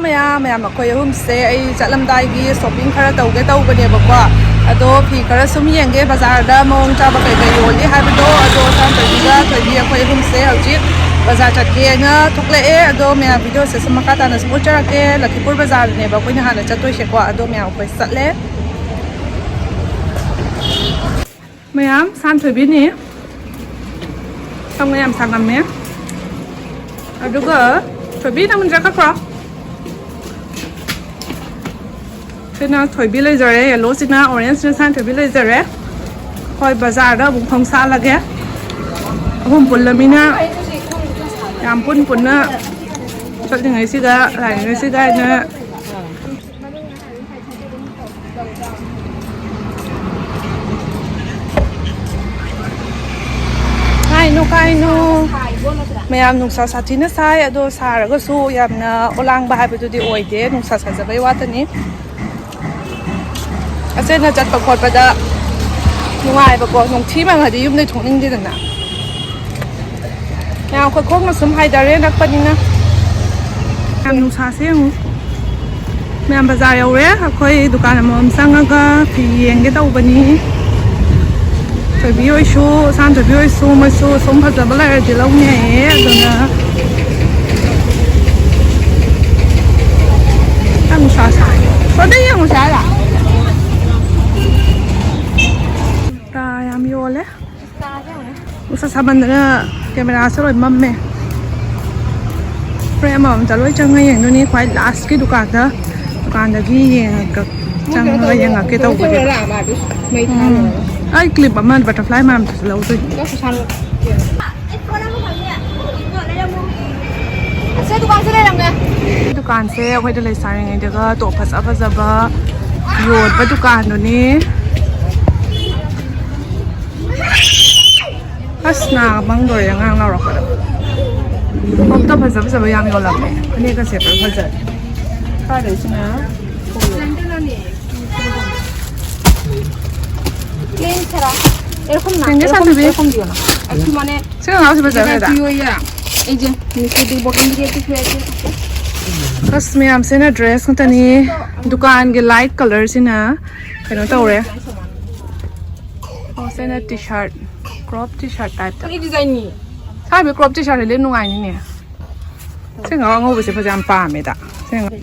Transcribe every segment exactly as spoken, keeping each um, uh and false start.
ꯃꯌꯥꯝ ꯃꯌꯥꯝ ꯑꯩꯈꯣꯏ ꯑꯍꯨꯝꯁꯦ ꯑꯩ ꯆꯠꯂꯝꯗꯥꯏꯒꯤ ꯁꯣꯞꯄꯤꯡ ꯈꯔ ꯇꯧꯒꯦ ꯇꯧꯕꯅꯦꯕꯀꯣ꯫ ꯑꯗꯣ ꯐꯤ ꯈꯔ ꯁꯨꯝ ꯌꯦꯡꯒꯦ ꯕꯖꯥꯔꯗ ꯃꯑꯣꯡ ꯆꯥꯕ ꯀꯩ ꯀꯩ ꯌꯣꯜꯂꯤ ꯍꯥꯏꯕꯗꯣ꯫ ꯑꯗꯣ ꯁꯥꯟꯊꯣꯏꯕꯤꯒ ꯊꯣꯏꯕꯤ ꯑꯩꯈꯣꯏ ꯑꯍꯨꯝꯁꯦ ꯍꯧꯖꯤꯛ ꯕꯖꯥꯔ ꯆꯠꯀꯦꯅ ꯊꯣꯛꯂꯛꯑꯦ꯫ ꯑꯗꯣ ꯃꯌꯥꯝ ꯚꯤꯗꯤꯑꯣꯁꯦ ꯁꯨꯝ ꯃꯈꯥ ꯇꯥꯅ ꯁꯨꯝ ꯎꯠꯆꯔꯛꯀꯦ꯫ ꯂꯈꯤꯄꯨꯔ ꯕꯖꯥꯔꯗꯅꯦꯕ ꯑꯩꯈꯣꯏꯅ ꯍꯥꯟꯅ ꯆꯠꯇꯣꯏꯁꯦꯀꯣ꯫ ꯑꯗꯣ ꯃꯌꯥꯝ ꯑꯩꯈꯣꯏ ꯆꯠꯂꯦ꯫ ꯃꯌꯥꯝ ꯁꯥꯟꯊꯣꯏꯕꯤꯅꯤ꯫ ꯁꯝꯒ ꯌꯥꯝ ꯁꯥꯡꯉꯝꯃꯦ꯫ ꯑꯗꯨꯒ ꯊꯣꯏꯕꯤ ꯅꯪ ꯃꯨꯟꯖꯔ ꯀꯛꯈ꯭ꯔꯣ꯫ ꯁꯤꯅ ꯊꯣꯏꯕꯤ ꯂꯩꯖꯔꯦ, ꯌꯦꯜꯂꯣꯁꯤꯅ, ꯑꯣꯔꯦꯟꯖꯁꯤꯅ ꯁꯥꯟꯊꯣꯏꯕꯤ ꯂꯩꯖꯔꯦ꯫ ꯑꯩꯈꯣꯏ ꯕꯖꯥꯔꯗ ꯑꯃꯨꯛ ꯈꯣꯡꯁꯥꯜꯂꯒꯦ꯫ ꯑꯍꯨꯝ ꯄꯨꯜꯂꯃꯤꯅ ꯌꯥꯝ ꯄꯨꯟ ꯄꯨꯟꯅ ꯆꯠꯂꯤꯉꯩꯁꯤꯗ ꯂꯥꯛꯏꯉꯩꯁꯤꯗ ꯍꯥꯏꯅ ꯀꯥꯏꯅꯣ ꯀꯥꯏꯅꯣ꯫ ꯃꯌꯥꯝ ꯅꯨꯡꯁꯥ ꯁꯥꯊꯤꯅ ꯁꯥꯏ, ꯑꯗꯣ ꯁꯥꯔꯒꯁꯨ ꯌꯥꯝꯅ ꯑꯣꯂꯥꯡꯕ ꯍꯥꯏꯕꯗꯨꯗꯤ ꯑꯣꯏꯗꯦ, ꯅꯨꯡꯁꯥ ꯁꯥꯖꯕꯩ ꯋꯥꯇꯅꯤ꯫ ꯑꯆꯦꯠꯅ ꯆꯠꯄ ꯈꯣꯠꯄꯗ ꯅꯨꯡꯉꯥꯏꯕꯀꯣ, ꯅꯨꯡꯊꯤ ꯃꯪꯉꯗꯤ ꯌꯨꯝꯗꯩ ꯊꯣꯛꯅꯤꯡꯗꯦꯗꯅ꯫ ꯃꯌꯥꯝ ꯑꯩꯈꯣꯏ ꯈꯣꯡꯅ ꯁꯨꯝ ꯍꯥꯏꯊꯔꯦ, ꯅꯛꯄꯅꯤꯅ꯫ ꯌꯥꯝ ꯅꯨꯡꯁꯥꯁꯦ ꯌꯦꯡꯉꯨ꯫ ꯃꯌꯥꯝ ꯕꯖꯥꯔ ꯌꯧꯔꯦ꯫ ꯑꯩꯈꯣꯏ ꯗꯨꯀꯥꯟ ꯑꯃꯃꯝ ꯆꯪꯉꯒ ꯐꯤ ꯌꯦꯡꯒꯦ ꯇꯧꯕꯅꯤ꯫ ꯊꯣꯏꯕꯤ ꯍꯣꯏꯁꯨ, ꯁꯥꯟꯊꯣꯏꯕꯤ ꯍꯣꯏꯁꯨ, ꯃꯣꯏꯁꯨ ꯁꯨꯝ ꯐꯖꯕ ꯂꯩꯔꯗꯤ ꯂꯧꯅꯤ ꯍꯥꯏꯌꯦ꯫ ꯑꯗꯨꯅ ꯌꯥꯝ ꯅꯨꯡꯁꯥ ꯁꯥꯏ꯫ ꯁꯣꯝꯗ ꯌꯦꯡꯉꯨꯁꯦ ꯍꯥꯏꯔꯣ? ꯇꯥ ꯌꯥꯝ ꯌꯣꯜꯂꯦ꯫ ꯅꯨꯡꯁꯥ ꯁꯥꯃꯟꯗꯅ ꯀꯦꯃꯦꯔꯥꯁꯦ ꯂꯣꯏ ꯃꯝꯃꯦ꯫ ꯐꯨꯔꯤꯠ ꯑꯃꯃꯝꯇ ꯂꯣꯏ ꯆꯪꯉ ꯌꯦꯡꯗꯣꯏꯅꯤ꯫ ꯈ꯭ꯋꯥꯏ ꯂꯥꯁꯀꯤ ꯗꯨꯀꯥꯟꯗ, ꯗꯨꯀꯥꯟꯗꯒꯤ ꯌꯦꯡꯉꯒ, ꯆꯪꯉꯒ ꯌꯦꯡꯉꯛꯀꯦ ꯇꯧꯕꯅꯦ꯫ ꯎꯝ꯫ ꯑꯩ ꯀ꯭ꯂꯤꯞ ꯑꯃ ꯕꯇꯔꯐ꯭ꯂꯥꯏ ꯃꯥꯟꯕꯗꯨꯁꯨ ꯂꯧꯗꯣꯏꯅꯤ꯫ ꯑꯁꯤ ꯗꯨꯀꯥꯟꯁꯦ ꯂꯩꯔꯝꯃꯦ꯫ ꯗꯨꯀꯥꯟꯁꯦ ꯑꯩꯈꯣꯏꯗ ꯂꯩꯁꯥꯔꯤꯉꯩꯗꯒ ꯇꯣꯞ ꯐꯖ ꯐꯖꯕ ꯌꯣꯟꯕ ꯗꯨꯀꯥꯟꯗꯨꯅꯤ꯫ ꯑꯁ, ꯅꯥꯒ ꯄꯪꯗꯣꯔꯦ ꯑꯉꯥꯡ ꯂꯥꯎꯔꯛꯄꯗ꯫ ꯇꯣꯞꯇ ꯐꯖ ꯐꯖꯕ ꯌꯥꯝ ꯌꯣꯜꯂꯝꯃꯦ꯫ ꯐꯅꯦꯛꯀ ꯁꯦꯠꯄ ꯐꯖꯔꯦ꯫ ꯀꯥꯏꯗꯩꯁꯤꯅ? প্লেন ছাড়া। এরকম না, প্লেন যে এরকম, শান্তি। এরকম দিও না। একটু মানে ছেড়ে দাও, ছেড়ে দাও। এই যে নিচে দুই বটন দিয়ে একটু ঘুরে আছে। ꯑꯁ, ꯃꯌꯥꯝꯁꯤꯅ dress ꯉꯥꯛꯇꯅꯤ꯫ ꯗꯨꯀꯥꯟꯒꯤ light colourꯁꯤꯅ ꯀꯩꯅꯣ ꯇꯧꯔꯦ꯫ ꯑꯣ, ꯁꯤꯅ T-shirt, crop T-shirt typeꯇ꯫ ꯁꯥꯏꯕ crop T-shirtꯁꯦ ꯂꯤꯠ ꯅꯨꯡꯉꯥꯏꯅꯤꯅꯦ꯫ ꯁꯤ ꯉꯥ ꯑꯉꯧꯕꯁꯦ ꯐꯖ ꯌꯥꯝ ꯄꯥꯝꯃꯦꯗ꯫ ꯁꯤ ꯉꯥ-,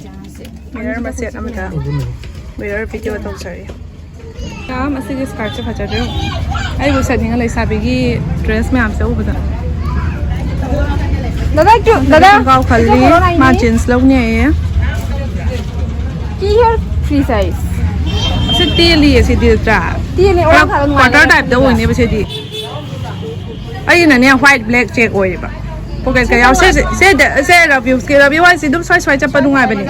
mirror ꯃꯆꯦꯠ ꯑꯃꯗ ꯑꯗꯨꯅꯦ꯫ Mirror video ꯇꯧꯖꯔꯤ꯫ ꯌꯥꯝ ꯑꯁꯤꯒꯤ skirtꯁꯦ ꯐꯖꯗ꯭ꯔꯣ? ꯑꯩꯕꯨ ꯁꯦꯠꯅꯤꯡꯉ ꯂꯩꯁꯥꯕꯤꯒꯤ dress ꯃꯌꯥꯝꯁꯦ ꯎꯕꯗ꯫ ꯗꯥꯗꯥ, ꯗꯥꯗꯥ, ꯈꯣꯡꯒ꯭ꯔꯥꯎ ꯈꯜꯂꯤ꯫ ꯃꯥ jeans ꯂꯧꯅꯤ ꯍꯥꯏꯌꯦ꯫ ꯀꯤ ꯍꯤꯌꯔ ꯐ꯭ꯔꯤ ꯁꯥꯏꯖ꯫ ꯁꯤ ꯇꯦꯜꯂꯤꯌꯦ ꯁꯤꯗꯤ ꯅꯠꯇ꯭ꯔꯥ? ꯇꯦꯜꯂꯦ, ꯄꯨꯔꯥ ꯑꯣꯔꯗꯔ ꯊꯥꯕ ꯅꯨꯡꯉꯥꯏꯕ quarter typeꯇ ꯅꯠꯇꯦ꯫ ꯑꯣꯏꯅꯦꯕ ꯁꯤꯗꯤ꯫ ꯑꯩꯅꯅꯦ white black check ꯑꯣꯏꯌꯦꯕ꯫ Pocketꯀ ꯌꯥꯎ-, ꯁꯦ, ꯁꯦ, ꯁꯦ, ꯁꯦ, ꯔꯕꯤꯌꯨꯁꯀꯤ, ꯔꯕꯤꯌꯨ ꯍꯥꯏꯁꯦ ꯑꯗꯨꯝ ꯁ꯭ꯋꯥꯏ ꯁ꯭ꯋꯥꯏ ꯆꯠꯄ ꯅꯨꯡꯉꯥꯏꯕꯅꯦ꯫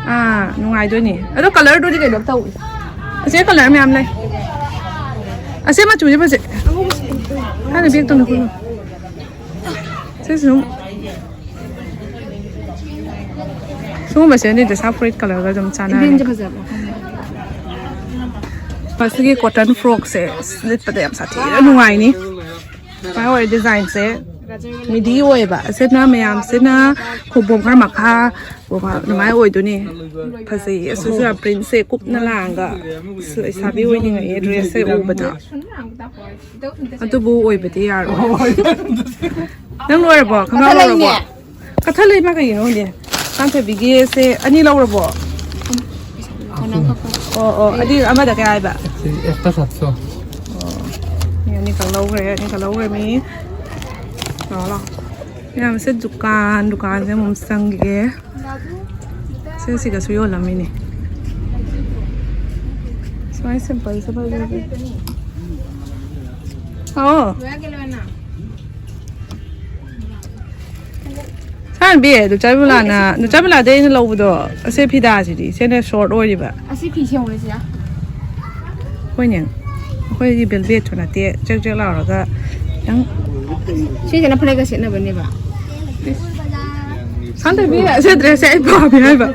ꯑꯥ, ꯅꯨꯡꯉꯥꯏꯗꯣꯏꯅꯦ꯫ ꯑꯗꯣ colourꯗꯨꯗꯤ ꯀꯩꯅꯣ ꯇꯧꯏ꯫ ꯑꯁꯤ colour ꯃꯌꯥꯝ ꯂꯩ꯫ ꯑꯁꯤ ꯃꯆꯨꯁꯦ ꯐꯖꯩ꯫ ꯍꯥꯟꯅ bag ꯇꯧꯅ ꯄꯨꯂꯣ꯫ ꯁꯤꯁꯨ ꯑꯗꯨꯝ ꯁꯤꯒꯨꯝꯕꯁꯦ ꯑꯅꯤꯗ ꯁꯥ ꯐꯨꯔꯤꯠ colourꯒ ꯑꯗꯨꯝ ꯆꯥꯟꯅꯔꯅꯤ꯫ ꯒ꯭ꯔꯤꯟꯁꯦ ꯐꯖꯕ꯭ꯔꯥ ꯈꯪꯗꯦ꯫ ꯃꯁꯤꯒꯤ cotton frockꯁꯦ ꯂꯤꯠꯄꯗ ꯌꯥꯝ ꯁꯥꯊꯤꯅ ꯅꯨꯡꯉꯥꯏꯅꯤ꯫ ꯁꯨꯃꯥꯏꯅ ꯑꯣꯏꯔꯦ designꯁꯦ꯫ ꯃꯤꯗꯤ ꯑꯣꯏꯌꯦꯕ꯫ ꯑꯁꯤꯅ ꯃꯌꯥꯝꯁꯤꯅ ꯈꯣꯡꯕꯣꯝ ꯈꯔ ꯃꯈꯥ, ꯈꯣꯡꯕꯣꯝ ꯑꯗꯨꯃꯥꯏꯅ ꯑꯣꯏꯗꯣꯏꯅꯤ꯫ ꯐꯖꯩꯌꯦ꯫ ꯑꯁꯤꯁꯨ ꯌꯥꯝ printꯁꯦ ꯀꯨꯞꯅ ꯂꯥꯡꯒ꯫ ꯑꯁ, ꯂꯩꯁꯥꯕꯤ ꯑꯣꯏꯅꯤꯡꯉꯛꯑꯦ dressꯁꯦ ꯎꯕꯗ꯫ ꯑꯗꯨꯕꯨ ꯑꯣꯏꯕꯗꯤ ꯌꯥꯔꯣꯏ꯫ ꯅꯪ ꯂꯣꯏꯔꯕꯣ? ꯈꯪꯒꯥꯎ ꯂꯣꯏꯔꯕꯣ? ꯀꯊꯥ ꯂꯩꯅꯦ꯫ ꯀꯊꯥ ꯂꯩ ꯃꯥ ꯀꯩꯒꯤꯅꯣ ꯈꯪꯗꯦ꯫ ꯁꯥꯟꯊꯣꯏꯕꯤꯒꯤꯁꯦ ꯑꯅꯤ ꯂꯧꯔꯕꯣ? ꯑꯣ, ꯑꯣ, ꯑꯗꯨ ꯑꯃꯗ ꯀꯌꯥ ꯍꯥꯏꯕ? Esta satso꯫ ꯑꯣ, ꯃꯤ ꯑꯅꯤꯈꯛ ꯂꯧꯈ꯭ꯔꯦ, ꯑꯅꯤꯈꯛ ꯂꯧꯈ꯭ꯔꯦ ꯃꯤ꯫ ꯂꯥꯛꯑꯣ, ꯂꯥꯛꯑꯣ꯫ ꯃꯌꯥꯝꯁꯦ ꯗꯨꯀꯥꯟ, ꯗꯨꯀꯥꯟꯁꯦ ꯑꯃꯨꯛ ꯆꯪꯈꯤꯒꯦ꯫ ꯁꯤ ꯁꯤꯒꯁꯨ ꯌꯣꯜꯂꯝꯃꯤꯅꯦ꯫ ꯁꯨꯃꯥꯏꯅ sample sample ꯌꯣꯜꯂꯤ꯫ ꯑꯣ꯫ ꯁꯥꯟꯕꯤ, ꯅꯨꯆꯥꯕꯤꯂꯥꯅ, ꯅꯨꯆꯥꯕꯤꯂꯥꯗꯩ ꯑꯩꯅ ꯂꯧꯕꯗꯣ, ꯑꯁꯤ ꯐꯤꯗꯥꯁꯤꯗꯤ, ꯁꯤꯅ short ꯑꯣꯏꯔꯤꯕ꯫ ꯑꯁꯤ ꯐꯤ ꯁꯦꯝꯃꯨꯔꯁꯤꯔꯥ? ꯍꯣꯏꯅꯦ, ꯑꯩꯈꯣꯏꯗꯤ velvetꯁꯨ ꯅꯠꯇꯦ, ꯆꯦꯛ ꯆꯦꯛ ꯂꯥꯎꯔꯒ ꯈꯤꯇꯪ꯫ ꯁꯤꯁꯤꯅ ꯐꯅꯦꯛꯀ ꯁꯦꯠꯅꯕꯅꯦꯕ꯫ ꯁꯥꯟꯊꯣꯏꯕꯤ, ꯑꯁꯤ dressꯁꯦ ꯑꯩ ꯄꯥꯝꯃꯦ ꯍꯥꯏꯕ꯫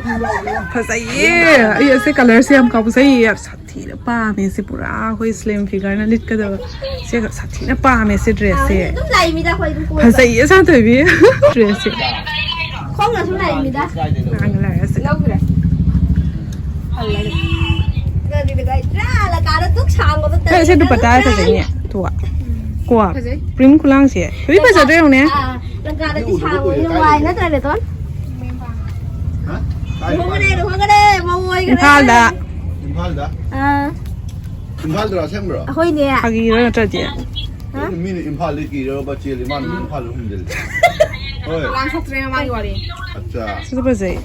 ꯐꯖꯩꯌꯦ, ꯑꯩ ꯑꯁꯤ colourꯁꯦ ꯌꯥꯝ ꯉꯥꯎꯖꯩꯌꯦ, ꯌꯥꯝ ꯁꯥꯊꯤꯅ ꯄꯥꯝꯃꯦ꯫ ꯁꯤ ꯄꯨꯔꯥ ꯑꯩꯈꯣꯏ slim figureꯅ ꯂꯤꯠꯀꯗꯕ꯫ ꯁꯤ ꯁꯥꯊꯤꯅ ꯄꯥꯝꯃꯦ ꯁꯤ dressꯁꯦ꯫ ꯑꯗꯨꯝ ꯂꯥꯛꯏ ꯃꯤꯗ ꯑꯩꯈꯣꯏ ꯑꯗꯨꯝ ꯀꯣꯏꯕ꯫ ꯐꯖꯩꯌꯦ ꯁꯥꯟꯊꯣꯏꯕꯤ dressꯁꯦ꯫ ꯂꯧꯔꯁꯨ ꯂꯥꯛꯏꯅꯤꯗ꯫ ꯉꯥꯡꯅ ꯂꯥꯛꯑꯦ ꯁꯤꯗ꯫ ꯂꯧꯈ꯭ꯔꯦ꯫ ꯍꯜꯂꯒꯦ꯫ ꯑꯗꯨꯗꯤ ꯀꯥꯏ ꯇ꯭ꯔꯥ ꯂꯪꯀꯥꯗ ꯗꯨꯛ ꯁꯥꯡꯕꯗꯣ ꯑꯦ, ꯁꯤ ꯇꯜꯂꯦ꯫ ꯗꯨꯄꯠꯇꯥ ꯐꯖꯩꯅꯦ꯫ ꯇꯨ꯫ ꯀꯣ꯫ ꯐꯖꯩ꯫ ꯄ꯭ꯔꯤꯟ ꯈꯨꯂꯥꯡꯁꯦ꯫ ꯍꯧꯖꯤꯛ ꯐꯖꯗ꯭ꯔꯥ ꯌꯦꯡꯉꯨꯅꯦ꯫ ꯑꯥ, ꯂꯪꯀꯥꯗꯗꯤ ꯁꯥꯡꯕꯅꯤꯅ ꯋꯥꯏ ꯅꯠꯇ꯭ꯔꯥ, ꯕꯦꯇꯣꯟ? ꯍꯥ? ꯀꯥꯏ, ꯂꯨꯍꯣꯡꯒꯅꯦ, ꯀꯥꯏ? ꯂꯨꯍꯣꯡꯒꯅꯦ, ꯃꯧ ꯑꯣꯏꯈ꯭ꯔꯦ꯫ ꯏꯝꯐꯥꯜꯗ꯫ ꯏꯝꯐꯥꯜꯗ? ꯑꯥ꯫ ꯏꯝꯐꯥꯜꯗꯔꯣ ꯑꯁꯦꯡꯕ꯭ꯔꯣ? ꯑꯩꯈꯣꯏꯅꯦ꯫ ꯐꯥꯒꯤꯔꯣ ꯅꯠꯇ꯭ꯔꯗꯤ? ꯍꯥ? ꯃꯤꯅ ꯏꯝꯐꯥꯜꯗ ꯀꯤꯔꯒ ꯆꯦꯜꯂꯤ, ꯃꯥꯅ ꯏꯝꯐꯥꯜꯗ ꯍꯨꯝꯖꯤꯜꯂꯤ꯫ ꯍꯣꯏ꯫ ꯂꯥꯡꯊꯣꯛꯇ꯭ꯔꯦ ꯃꯥꯒꯤ ꯋꯥꯔꯤ꯫ ꯑꯠꯆꯥ꯫ ꯁꯤꯁꯨ ꯐꯖꯩ꯫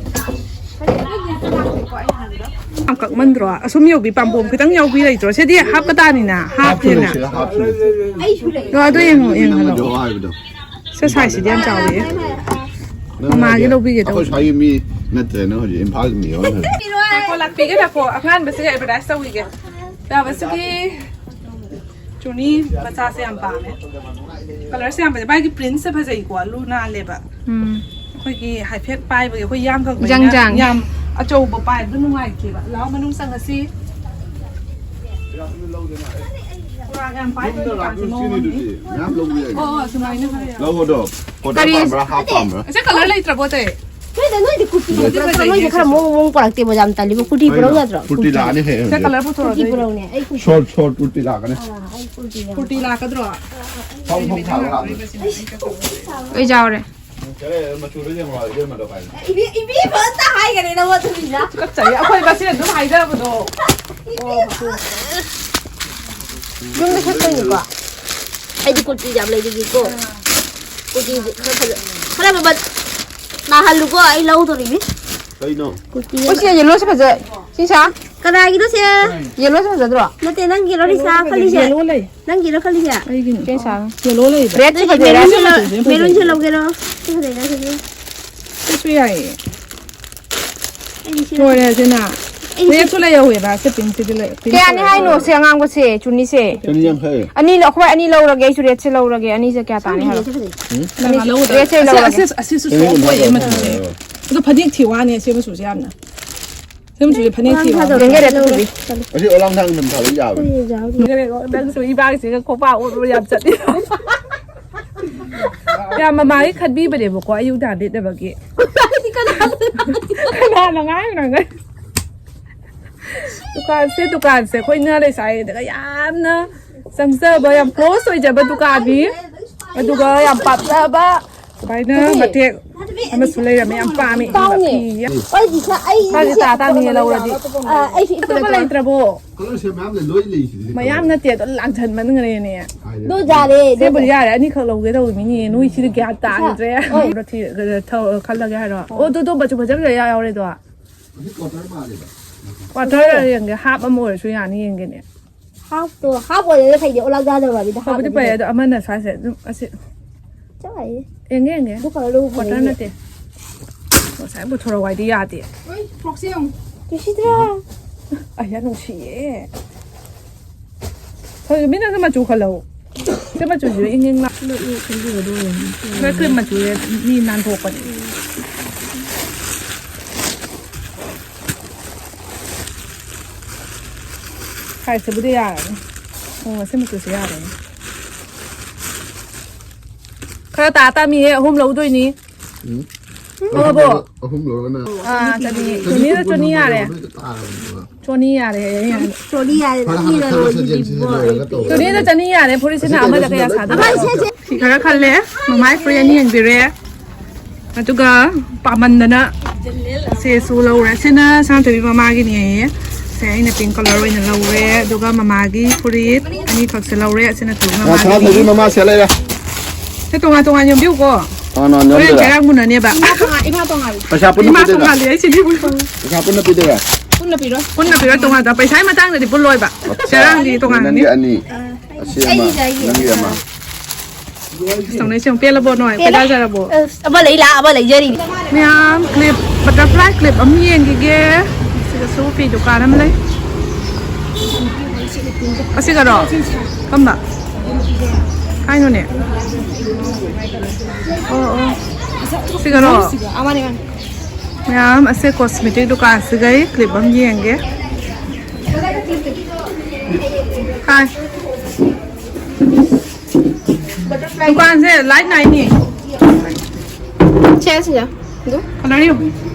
ꯌꯥꯝ ꯀꯛꯃꯟꯗ꯭ꯔꯣ? ꯑꯁꯨꯝ ꯌꯧꯕꯤ ꯄꯥꯝꯕꯣꯝ ꯈꯤꯇꯪ ꯌꯧꯕꯤ ꯂꯩꯇ꯭ꯔꯣ? ꯁꯤꯗꯤ ꯍꯥꯞꯀ ꯇꯥꯅꯤꯅ, ꯍꯥꯞꯁꯤꯅꯦ, ꯍꯥꯞꯇꯦꯅ꯫ ꯁꯤꯗ ꯍꯥꯞꯁꯤꯅꯦ꯫ ꯑꯩꯁꯨ ꯂꯩ꯫ ꯑꯣ, ꯑꯗꯨ ꯌꯦꯡꯉꯣ, ꯌꯦꯡꯍꯜꯂꯣ꯫ ꯅꯪ ꯁꯤ ꯁꯥꯏꯖꯁꯤꯗꯤ ꯌꯥꯝ ꯆꯥꯎꯋꯤ꯫ ꯍꯥꯏꯗꯤ ꯃꯃꯥꯒꯤ ꯂꯧꯕꯤꯒꯦ ꯇꯧꯕ꯫ ꯑꯩꯈꯣꯏ ꯁ꯭ꯋꯥꯏꯒꯤ ꯃꯤ ꯅꯠꯇ꯭ꯔꯦ, ꯅꯪ ꯍꯧꯖꯤꯛ ꯏꯝꯐꯥꯜꯒꯤ ꯃꯤ ꯑꯣꯟꯈ꯭ꯔꯦ꯫ ꯉꯥꯏꯈꯣ, ꯂꯥꯛꯄꯤꯒꯦ, ꯉꯥꯏꯈꯣ꯫ ꯑꯍꯥꯟꯕꯁꯤꯒ ꯑꯦꯗꯚꯔꯇꯥꯏꯁ ꯇꯧꯈꯤꯒꯦ꯫ ꯌꯥꯕꯁꯤꯒꯤ ꯆꯨꯅꯤ ꯃꯆꯥꯁꯦ ꯌꯥꯝ ꯄꯥꯝꯃꯦ꯫ ꯀꯂꯔꯁꯦ ꯌꯥꯝ ꯐꯖꯩ꯫ ꯃꯥꯒꯤ ꯄ꯭ꯔꯤꯟꯁꯦ ꯐꯖꯩꯀꯣ, ꯂꯨ ꯅꯥꯜꯂꯦꯕ꯫ ꯎꯝ꯫ ꯑꯩꯈꯣꯏꯒꯤ ꯍꯥꯏꯐꯦꯠ ꯄꯥꯏꯕꯒꯤ ꯑꯩꯈꯣꯏ ꯌꯥꯡ ꯀꯪꯕꯅꯤꯅ ꯏꯌꯥꯡ ꯆꯥꯡ꯫ ꯌꯥꯝ ꯑꯆꯧꯕ ꯄꯥꯏꯕꯗꯣ ꯅꯨꯡꯉꯥꯏꯇꯦꯕ꯫ ꯂꯥꯛꯑꯣ, ꯃꯅꯨꯡ ꯆꯪꯉꯁꯤ꯫ ꯄꯨꯔꯥ ꯌꯥꯝ ꯄꯥꯏꯕ ꯗꯨꯀꯥꯟꯁꯦ ꯃꯑꯣꯡ ꯑꯃꯅꯤ꯫ ꯃꯌꯥꯝ ꯂꯧꯕ ꯌꯥꯏ꯫ ꯑꯣ, ꯑꯣ, ꯑꯁꯨꯃꯥꯏꯅ ꯈꯔ ꯌꯥꯎ-, ꯂꯧꯕꯗꯣ꯫ ꯀꯣꯇꯔ ꯀꯔꯤ? ꯄꯥꯝꯕ꯭ꯔꯥ, ꯍꯥꯞ ꯄꯥꯝꯕ꯭ꯔꯥ? ꯑꯁꯤ ꯀꯂꯔ ꯂꯩꯇ꯭ꯔꯕꯣ, ꯑꯇꯩ? ꯅꯣꯏꯗ ꯅꯣꯏꯗꯤ ꯀꯨꯔꯇꯤ ꯀꯨꯔꯇꯤ ꯅꯠꯇ꯭ꯔꯣ? ꯐꯖꯩꯌꯦ ꯅꯣꯏꯁꯦ ꯈꯔ ꯁꯤꯁꯦ꯫ ꯃꯑꯣꯡ ꯃꯑꯣꯡ ꯄꯥꯔꯛꯇꯦꯕ, ꯌꯥꯝ ꯇꯜꯂꯤꯕ꯫ ꯀꯨꯔꯇꯤ ꯄꯨꯔꯛꯎ ꯀꯩꯅꯣ? ꯌꯥꯗ꯭ꯔꯣ? ꯀꯨꯔꯇꯤ ꯂꯥꯛꯑꯅꯤ ꯍꯌꯦꯡ ꯁꯤꯗ ꯍꯧꯖꯤꯛ꯫ ꯀꯂꯔ ꯄꯨꯊꯣꯔꯛꯑꯣ, ꯀꯨꯔꯇꯤ ꯑꯗꯨꯗꯤ꯫ ꯄꯨꯔꯛꯎꯅꯦ꯫ ꯑꯩ ꯀꯨꯔꯇꯤ ꯁꯣꯔꯠ, ꯁꯣꯔꯠ ꯀꯨꯔꯇꯤ ꯂꯥꯛꯀꯅꯤ꯫ ꯑꯥ, ꯑꯩ ꯀꯨꯔꯇꯤ ꯌꯥꯎꯔꯦ꯫ ꯀꯨꯔꯇꯤ ꯂꯥꯛꯀꯗ꯭ꯔꯣ? ꯐꯥꯎ ꯐꯥꯎ ꯊꯥꯔꯒ ꯂꯥꯛꯑꯣ꯫ ꯂꯣꯏ ꯌꯥꯎꯔꯦ꯫ ꯌꯥꯔꯦ, ꯃꯆꯨꯗꯣ ꯌꯦꯡꯉꯣ, ꯏꯕꯦꯝꯃꯗꯣ ꯀꯥꯏꯅ꯫ ꯏꯕꯦ-, ꯏꯕꯦꯝꯃ ꯑꯝꯇ ꯍꯥꯏꯒꯅꯦ ꯅꯉꯣꯟꯗ ꯃꯤꯅ꯫ ꯇꯨꯀꯠꯆꯩꯌꯦ, ꯑꯩꯈꯣꯏ ꯃꯁꯦꯟ ꯑꯗꯨꯝ ꯍꯥꯏꯅꯕꯗꯣ꯫ ꯌꯨꯝꯗ ꯁꯦꯠꯇꯣꯏꯅꯤꯀꯣ? ꯑꯩꯗꯤ ꯀꯨꯔꯇꯤ ꯌꯥꯝ ꯂꯩꯅꯤꯡꯉꯤꯀꯣ꯫ ꯀꯨꯔꯇꯤꯁꯦ ꯈꯔ ꯐꯖ-, ꯈꯔ ꯃꯃꯜ ꯇꯥꯍꯜꯂꯨꯀꯣ, ꯑꯩ ꯂꯧꯗꯣꯔꯤꯃꯤ꯫ ꯀꯩꯅꯣ? ꯀꯨꯔꯇꯤ ꯑꯃ꯫ ꯑꯣ, ꯁꯤ ꯌꯦꯜꯂꯣꯁꯦ ꯐꯖꯩ꯫ ꯁꯤ ꯁꯥ? ꯀꯅꯥꯒꯤꯅꯣ ꯁꯦ? ꯌꯦꯜꯂꯣꯁꯦ ꯐꯖꯗ꯭ꯔꯣ? ꯅꯠꯇꯦ, ꯅꯪꯒꯤꯔꯣ ꯔꯤꯁꯥ ꯈꯜꯂꯤꯁꯦ? ꯌꯦꯜꯂꯣ ꯂꯩ꯫ ꯅꯪꯒꯤꯔꯣ ꯈꯜꯂꯤꯁꯦ? ꯑꯩꯒꯤꯅꯤ꯫ ꯁꯤ ꯁꯥ? ꯌꯦꯜꯂꯣ ꯂꯩꯕ꯫ ꯔꯦꯗꯁꯦ ꯅꯪꯒꯤ ꯐꯖꯩ, ꯃꯦꯔꯨꯟꯁꯦ ꯔꯦꯗꯁꯦ ꯂꯧ-, ꯐꯖꯩ, ꯐꯖꯩ꯫ ꯃꯦꯔꯨꯟꯁꯦ ꯂꯧꯒꯦꯔꯣ? ꯁꯤ ꯐꯖꯩꯅ ꯁꯤꯁꯨ꯫ ꯁꯤꯁꯨ ꯌꯥꯏꯌꯦ꯫ ꯑꯩꯗꯤ ꯁꯤ ꯂꯣꯏꯔꯦ, ꯁꯤꯅ꯫ ꯑꯩꯗꯤ ꯁꯤ ꯔꯦꯗꯁꯨ ꯂꯩꯍꯧꯋꯦꯕ, ꯁꯤ ꯄꯤꯡꯁꯤꯗꯤ ꯂꯩ-, ꯄꯤꯡꯁꯨ ꯀꯌꯥꯅꯤ ꯂꯩꯍꯧꯋꯦ꯫ ꯍꯥꯏꯅꯣ ꯁꯤ ꯑꯉꯥꯡꯕꯁꯦ, ꯆꯨꯅꯤꯁꯦ? ꯆꯅꯤ ꯌꯥꯡꯈꯩ꯫ ꯑꯅꯤ ꯂꯧ-, ꯑꯩꯈꯣꯏ ꯑꯅꯤ ꯂꯧꯔꯒꯦ, ꯑꯩꯁꯨ ꯔꯦꯗꯁꯦ ꯂꯧꯔꯒꯦ, ꯑꯅꯤꯁꯦ ꯀꯌꯥ ꯇꯥꯅꯤ ꯍꯥꯏꯔꯣ? ꯁꯤ ꯐꯖꯩ꯫ ꯎꯝ? ꯅꯪ ꯂꯧꯒꯗꯕ꯫ ꯔꯦꯗꯁꯦ ꯑꯁꯤ, ꯂꯧꯔꯒꯦ꯫ ꯑꯁꯤ, ꯑꯁꯤꯁꯨ ꯁꯣꯐ ꯑꯣꯏꯌꯦ ꯃꯆꯨꯁꯦ꯫ ꯑꯗꯣ ꯐꯅꯦꯛ ꯊꯤ ꯋꯥꯅꯤ ꯑꯁꯤ ꯃꯆꯨꯁꯦ ꯌꯥꯝꯅ꯫ ꯁꯤ ꯃꯆꯨꯁꯦ ꯐꯅꯦꯛ ꯊꯤ ꯋꯥꯅꯤ꯫ ꯌꯦꯡꯒꯦ ꯔꯦꯗ ꯃꯆꯨꯁꯦ꯫ ꯑꯁꯤ ꯑꯣꯂꯥꯡꯊꯥꯡ ꯅꯤꯡꯊꯝꯊꯥꯗ ꯌꯥꯕꯅꯤ꯫ ꯅꯪꯁꯨ ꯏꯕꯥꯒꯤꯁꯤꯒ ꯈꯣꯡꯄꯥꯛ ꯑꯣꯠꯂꯨ ꯌꯥꯝ ꯆꯠꯂꯤ꯫ ꯌꯥꯝ ꯃꯃꯥꯒꯤ ꯈꯟꯕꯤꯕꯅꯦꯕꯀꯣ, ꯑꯌꯨꯛ ꯗꯥ ꯂꯤꯠꯅꯕꯒꯤ꯫ ꯀꯅꯥꯅ ꯉꯥꯡꯉꯤꯅꯣ? ꯗꯨꯀꯥꯟꯁꯦ, ꯗꯨꯀꯥꯟꯁꯦ ꯑꯩꯈꯣꯏꯅ ꯂꯩꯁꯥꯔꯤꯉꯩꯗꯒ ꯌꯥꯝꯅ ꯆꯪꯖꯕ, ꯌꯥꯝ ꯀ꯭ꯂꯣꯁ ꯑꯣꯏꯖꯕ ꯗꯨꯀꯥꯟꯅꯤ꯫ ꯑꯗꯨꯒ ꯌꯥꯝ ꯄꯥꯝꯖꯕ ꯁꯨꯃꯥꯏꯅ ꯃꯇꯦꯛ ꯑꯃꯁꯨ ꯂꯩꯔꯝꯃꯦ, ꯌꯥꯝ ꯄꯥꯝꯃꯦ꯫ ꯇꯥꯡꯉꯦ꯫ ꯐꯤ꯫ ꯑꯩꯗꯤ ꯈꯔ, ꯑꯩ ꯇꯥꯡꯉꯦ, ꯇꯥ-, ꯇꯥꯡꯉꯦ ꯂꯧꯔꯗꯤ꯫ ꯑꯥ, ꯑꯩꯁꯨ ꯏꯄꯨ ꯑꯇꯣꯞꯄ ꯅꯠꯇ꯭ꯔꯣ? ꯂꯩꯇ꯭ꯔꯕꯣ? ꯀꯂꯔꯁꯦ ꯃꯌꯥꯝ ꯂꯩ, ꯂꯣꯏ ꯂꯩꯁꯤꯗꯤ꯫ ꯃꯌꯥꯝ ꯅꯠꯇꯦ, ꯑꯗꯣ ꯂꯥꯡꯁꯟꯃꯟꯈ꯭ꯔꯦꯅꯦ꯫ ꯍꯥꯏꯔꯦ꯫ ꯑꯗꯨ ꯌꯥꯔꯦ, ꯁꯤꯕꯨꯗꯤ ꯑꯗꯨ ꯌꯥꯔꯦ, ꯑꯅꯤꯈꯛ ꯂꯧꯒꯦ ꯇꯧꯕꯅꯤꯅꯦ, ꯅꯣꯏ ꯁꯤꯗꯤ ꯒ꯭ꯌꯥꯟ ꯇꯥꯈꯤꯗ꯭ꯔꯦ꯫ ꯍꯣꯏ꯫ ꯊꯤ-, ꯊꯧ-, ꯈꯜꯂꯒꯦ ꯍꯥꯏꯔꯣ? ꯑꯣ, ꯑꯗꯨꯗꯣ ꯃꯆꯨ ꯐꯖ ꯐꯖ ꯌꯥꯎꯔꯦꯗꯣ꯫ ꯑꯁꯤ ꯀ꯭ꯋꯥꯇꯔ ꯃꯥꯜꯂꯦꯕ꯫ ꯀ꯭ꯋꯥꯇꯔ ꯌꯦꯡꯒꯦ, ꯍꯥꯞ ꯑꯃ ꯑꯣꯏꯔꯁꯨ ꯌꯥꯅꯤ, ꯌꯦꯡꯒꯦꯅꯦ꯫ ꯍꯥꯞꯇꯣ, ꯍꯥꯞ ꯑꯣꯏꯔꯦ ꯐꯩꯗꯤ, ꯑꯣꯂꯥ ꯌꯥꯗꯕ ꯃꯤꯗ ꯐꯕꯨꯗꯤ ꯍꯥꯞꯄꯗꯤ ꯐꯩ, ꯐꯩ꯫ ꯑꯗꯣ ꯑꯃꯅ ꯁ꯭ꯋꯥꯏꯁꯦ ꯑꯗꯨꯝ ꯑꯁꯤ ꯆꯞ ꯃꯥꯟꯅꯩꯌꯦ꯫ ꯌꯦꯡꯒꯦ, ꯌꯦꯡꯒꯦ꯫ ꯑꯗꯨ ꯀꯂꯔꯗꯣ ꯀ꯭ꯋꯥꯇꯔ ꯐꯖꯩꯌꯦ꯫ ꯅꯠꯇꯦ꯫ ꯉꯁꯥꯏ ꯄꯨꯊꯣꯔꯛꯑꯣ ꯍꯥꯏꯗꯤ ꯌꯥꯗꯦ꯫ ꯍꯣꯏ, ꯐ꯭ꯔꯣꯛꯁꯦ ꯌꯦꯡꯉꯨ꯫ ꯅꯨꯡꯁꯤꯗ꯭ꯔꯥ? ꯑꯩ ꯌꯥꯝ ꯅꯨꯡꯁꯤꯌꯦ꯫ ꯍꯣꯏ, ꯃꯤ ꯅꯪꯁꯨ ꯃꯆꯨ ꯈꯜꯂꯣ꯫ ꯁꯤ ꯃꯆꯨꯁꯤꯁꯨ ꯏꯪ ꯏꯪ ꯂꯥꯎ꯫ ꯈꯔ ꯀ꯭ꯔꯤꯝ ꯃꯆꯨꯁꯦ ꯃꯤ ꯅꯥꯟꯊꯣꯛꯄꯅꯦ꯫ ꯁꯥꯏꯖꯁꯤꯕꯨꯗꯤ ꯌꯥꯔꯅꯤ꯫ ꯑꯣ, ꯑꯁꯤ ꯃꯆꯨꯁꯦ ꯌꯥꯔꯅꯤ꯫ ꯈꯔ ꯇꯥ ꯇꯥꯃꯤꯍꯦ, ꯑꯍꯨꯝ ꯂꯧꯗꯣꯏꯅꯤ꯫ ꯎꯝ꯫ ꯈꯪꯉꯕꯣ? ꯑꯍꯨꯝ ꯂꯧꯔ-, ꯑꯍꯨꯝ ꯂꯧꯔꯒꯅ ꯑꯥ, ꯆꯅꯤ꯫ ꯆꯅꯤ ꯆꯅꯤꯗ ꯆꯅꯤ ꯌꯥꯔꯦ꯫ ꯅꯣꯏꯗ ꯇꯥꯔꯕꯅꯦꯕ꯫ ꯆꯅꯤ ꯌꯥꯔꯦ, ꯌꯥꯔꯦ꯫ ꯆꯅꯤ ꯌꯥꯔꯦ, ꯐꯔꯦ, ꯍꯥꯟꯅ ꯈꯜꯂꯁꯦ, ꯖꯦꯟꯁꯤꯁꯦ ꯂꯣꯏꯔꯒ ꯇꯧꯔꯁꯦ꯫ ꯆꯅꯤꯗ ꯆꯅꯤ ꯌꯥꯔꯦ, ꯐꯨꯔꯤꯠꯁꯤꯅ ꯑꯁꯤ ꯑꯃꯗ ꯀꯩꯅꯣꯁꯤꯅ ꯀꯌꯥ ꯂꯣꯏ ꯁꯥꯗꯣꯏꯅꯣ? ꯇꯥꯔꯕꯅꯦꯕ꯫ ꯐꯤ ꯈꯔ ꯈꯜꯂꯦ, ꯃꯃꯥꯏ ꯐꯨꯔꯤꯠ ꯑꯅꯤ ꯌꯦꯡꯕꯤꯔꯦ꯫ ꯑꯗꯨꯒ ꯄꯥꯝꯃꯟꯗꯅ ꯁꯦꯁꯨ ꯂꯧꯔꯦ꯫ ꯁꯤꯅ ꯁꯅꯥꯊꯣꯏꯕꯤ ꯃꯃꯥꯒꯤꯅꯦꯌꯦ꯫ ꯁꯦ ꯑꯩꯅ ꯄꯤꯡ ꯀꯂꯔ ꯑꯣꯏꯅ ꯂꯧꯔꯦ꯫ ꯑꯗꯨꯒ ꯃꯃꯥꯒꯤ ꯐꯨꯔꯤꯠ ꯑꯅꯤꯈꯛꯁꯦ ꯂꯧꯔꯦ꯫ ꯑꯁꯤꯅ ꯊꯣꯏꯕꯤ ꯑ, ꯃꯃꯥꯒꯤ꯫ ꯁꯅꯥꯊꯣꯏꯕꯤ ꯃꯃꯥ ꯁꯦ ꯂꯩꯔꯦ꯫ ꯁꯦ ꯇꯣꯉꯥꯟ ꯇꯣꯉꯥꯟ ꯌꯣꯝꯕꯤꯌꯨꯀꯣ꯫ ꯇꯣꯉꯥꯟ ꯇꯣꯉꯥꯟ ꯍꯣꯔꯦꯟ ꯌꯣꯝꯗꯣꯏꯔꯥ? ꯆꯩꯔꯥꯛ ꯃꯨꯟꯅꯅꯦꯕ꯫ ꯏꯃꯥ ꯇꯣꯉꯥꯟ, ꯏꯃꯥ ꯇꯣꯉꯥꯟ꯫ ꯄꯩꯁꯥ ꯄꯨꯟꯅ ꯏꯃꯥ ꯄꯤꯗꯣꯏꯔꯥ? ꯇꯣꯉꯥꯜꯂꯤ, ꯑꯩ ꯁꯤꯗꯤ꯫ ꯄꯩꯁꯥ ꯄꯨꯟꯅ ꯄꯤꯗꯣꯏꯔꯥ? ꯄꯨꯟꯅ ꯄꯤꯔꯣꯏ꯫ ꯄꯨꯟꯅ ꯄꯤꯔꯣꯏ, ꯇꯣꯉꯥꯟ ꯇꯣꯉꯥꯟ꯫ ꯄꯩꯁꯥꯒꯤ ꯃꯇꯥꯡꯗꯗꯤ ꯄꯨꯜꯂꯣꯏꯕ꯫ ꯑꯠꯆꯥ꯫ ꯆꯩꯔꯥꯛꯗꯤ ꯇꯣꯉꯥꯟꯅꯤ꯫ ꯅꯪꯒꯤ ꯑꯅꯤ꯫ ꯑꯁꯤ ꯑꯃ, ꯑꯩꯒꯤ ꯑꯅꯤ꯫ ꯅꯪꯒꯤ ꯑꯃ꯫ ꯇꯧꯅꯩꯁꯦ ꯌꯦꯡꯉꯨ, ꯄꯦꯜꯂꯕꯣ ꯅꯣꯏ? ꯄꯦꯜꯂꯦ꯫ ꯈꯣꯏꯗꯥꯖꯔꯕꯣ? ꯑꯁ, ꯑꯃ ꯂꯩ ꯂꯥ, ꯑꯃ ꯂꯩꯖꯔꯤ꯫ ꯃꯌꯥꯝ, clip, butterfly clip ꯑꯃ ꯌꯦꯡꯈꯤꯒꯦ꯫ ꯁꯤꯗꯁꯨ ꯐꯤ ꯗꯨꯀꯥꯟ ꯑꯃ ꯂꯩ꯫ ꯑꯁꯤꯒꯔꯣ? ꯀꯝꯕ? ꯀꯥꯏꯅꯣꯅꯦ? ꯑꯣ, ꯑꯣ꯫ ꯁꯤꯒꯔꯣ? ꯑꯃꯅꯦ, ꯑꯃꯅꯦ꯫ ꯃꯌꯥꯝ, ꯑꯁꯦ cosmetic ꯗꯨꯀꯥꯟꯁꯤꯒꯩ clip ꯑꯃ ꯌꯦꯡꯒꯦ꯫ ꯍꯥꯏ꯫ ꯗꯨꯀꯥꯟꯁꯦ ꯂꯥꯏꯠ ꯅꯥꯏꯅꯤ꯫ ꯁꯦ ꯁꯤꯗ꯫ ꯑꯗꯨ ꯀꯂꯔ ꯌꯦꯡꯉꯨ꯫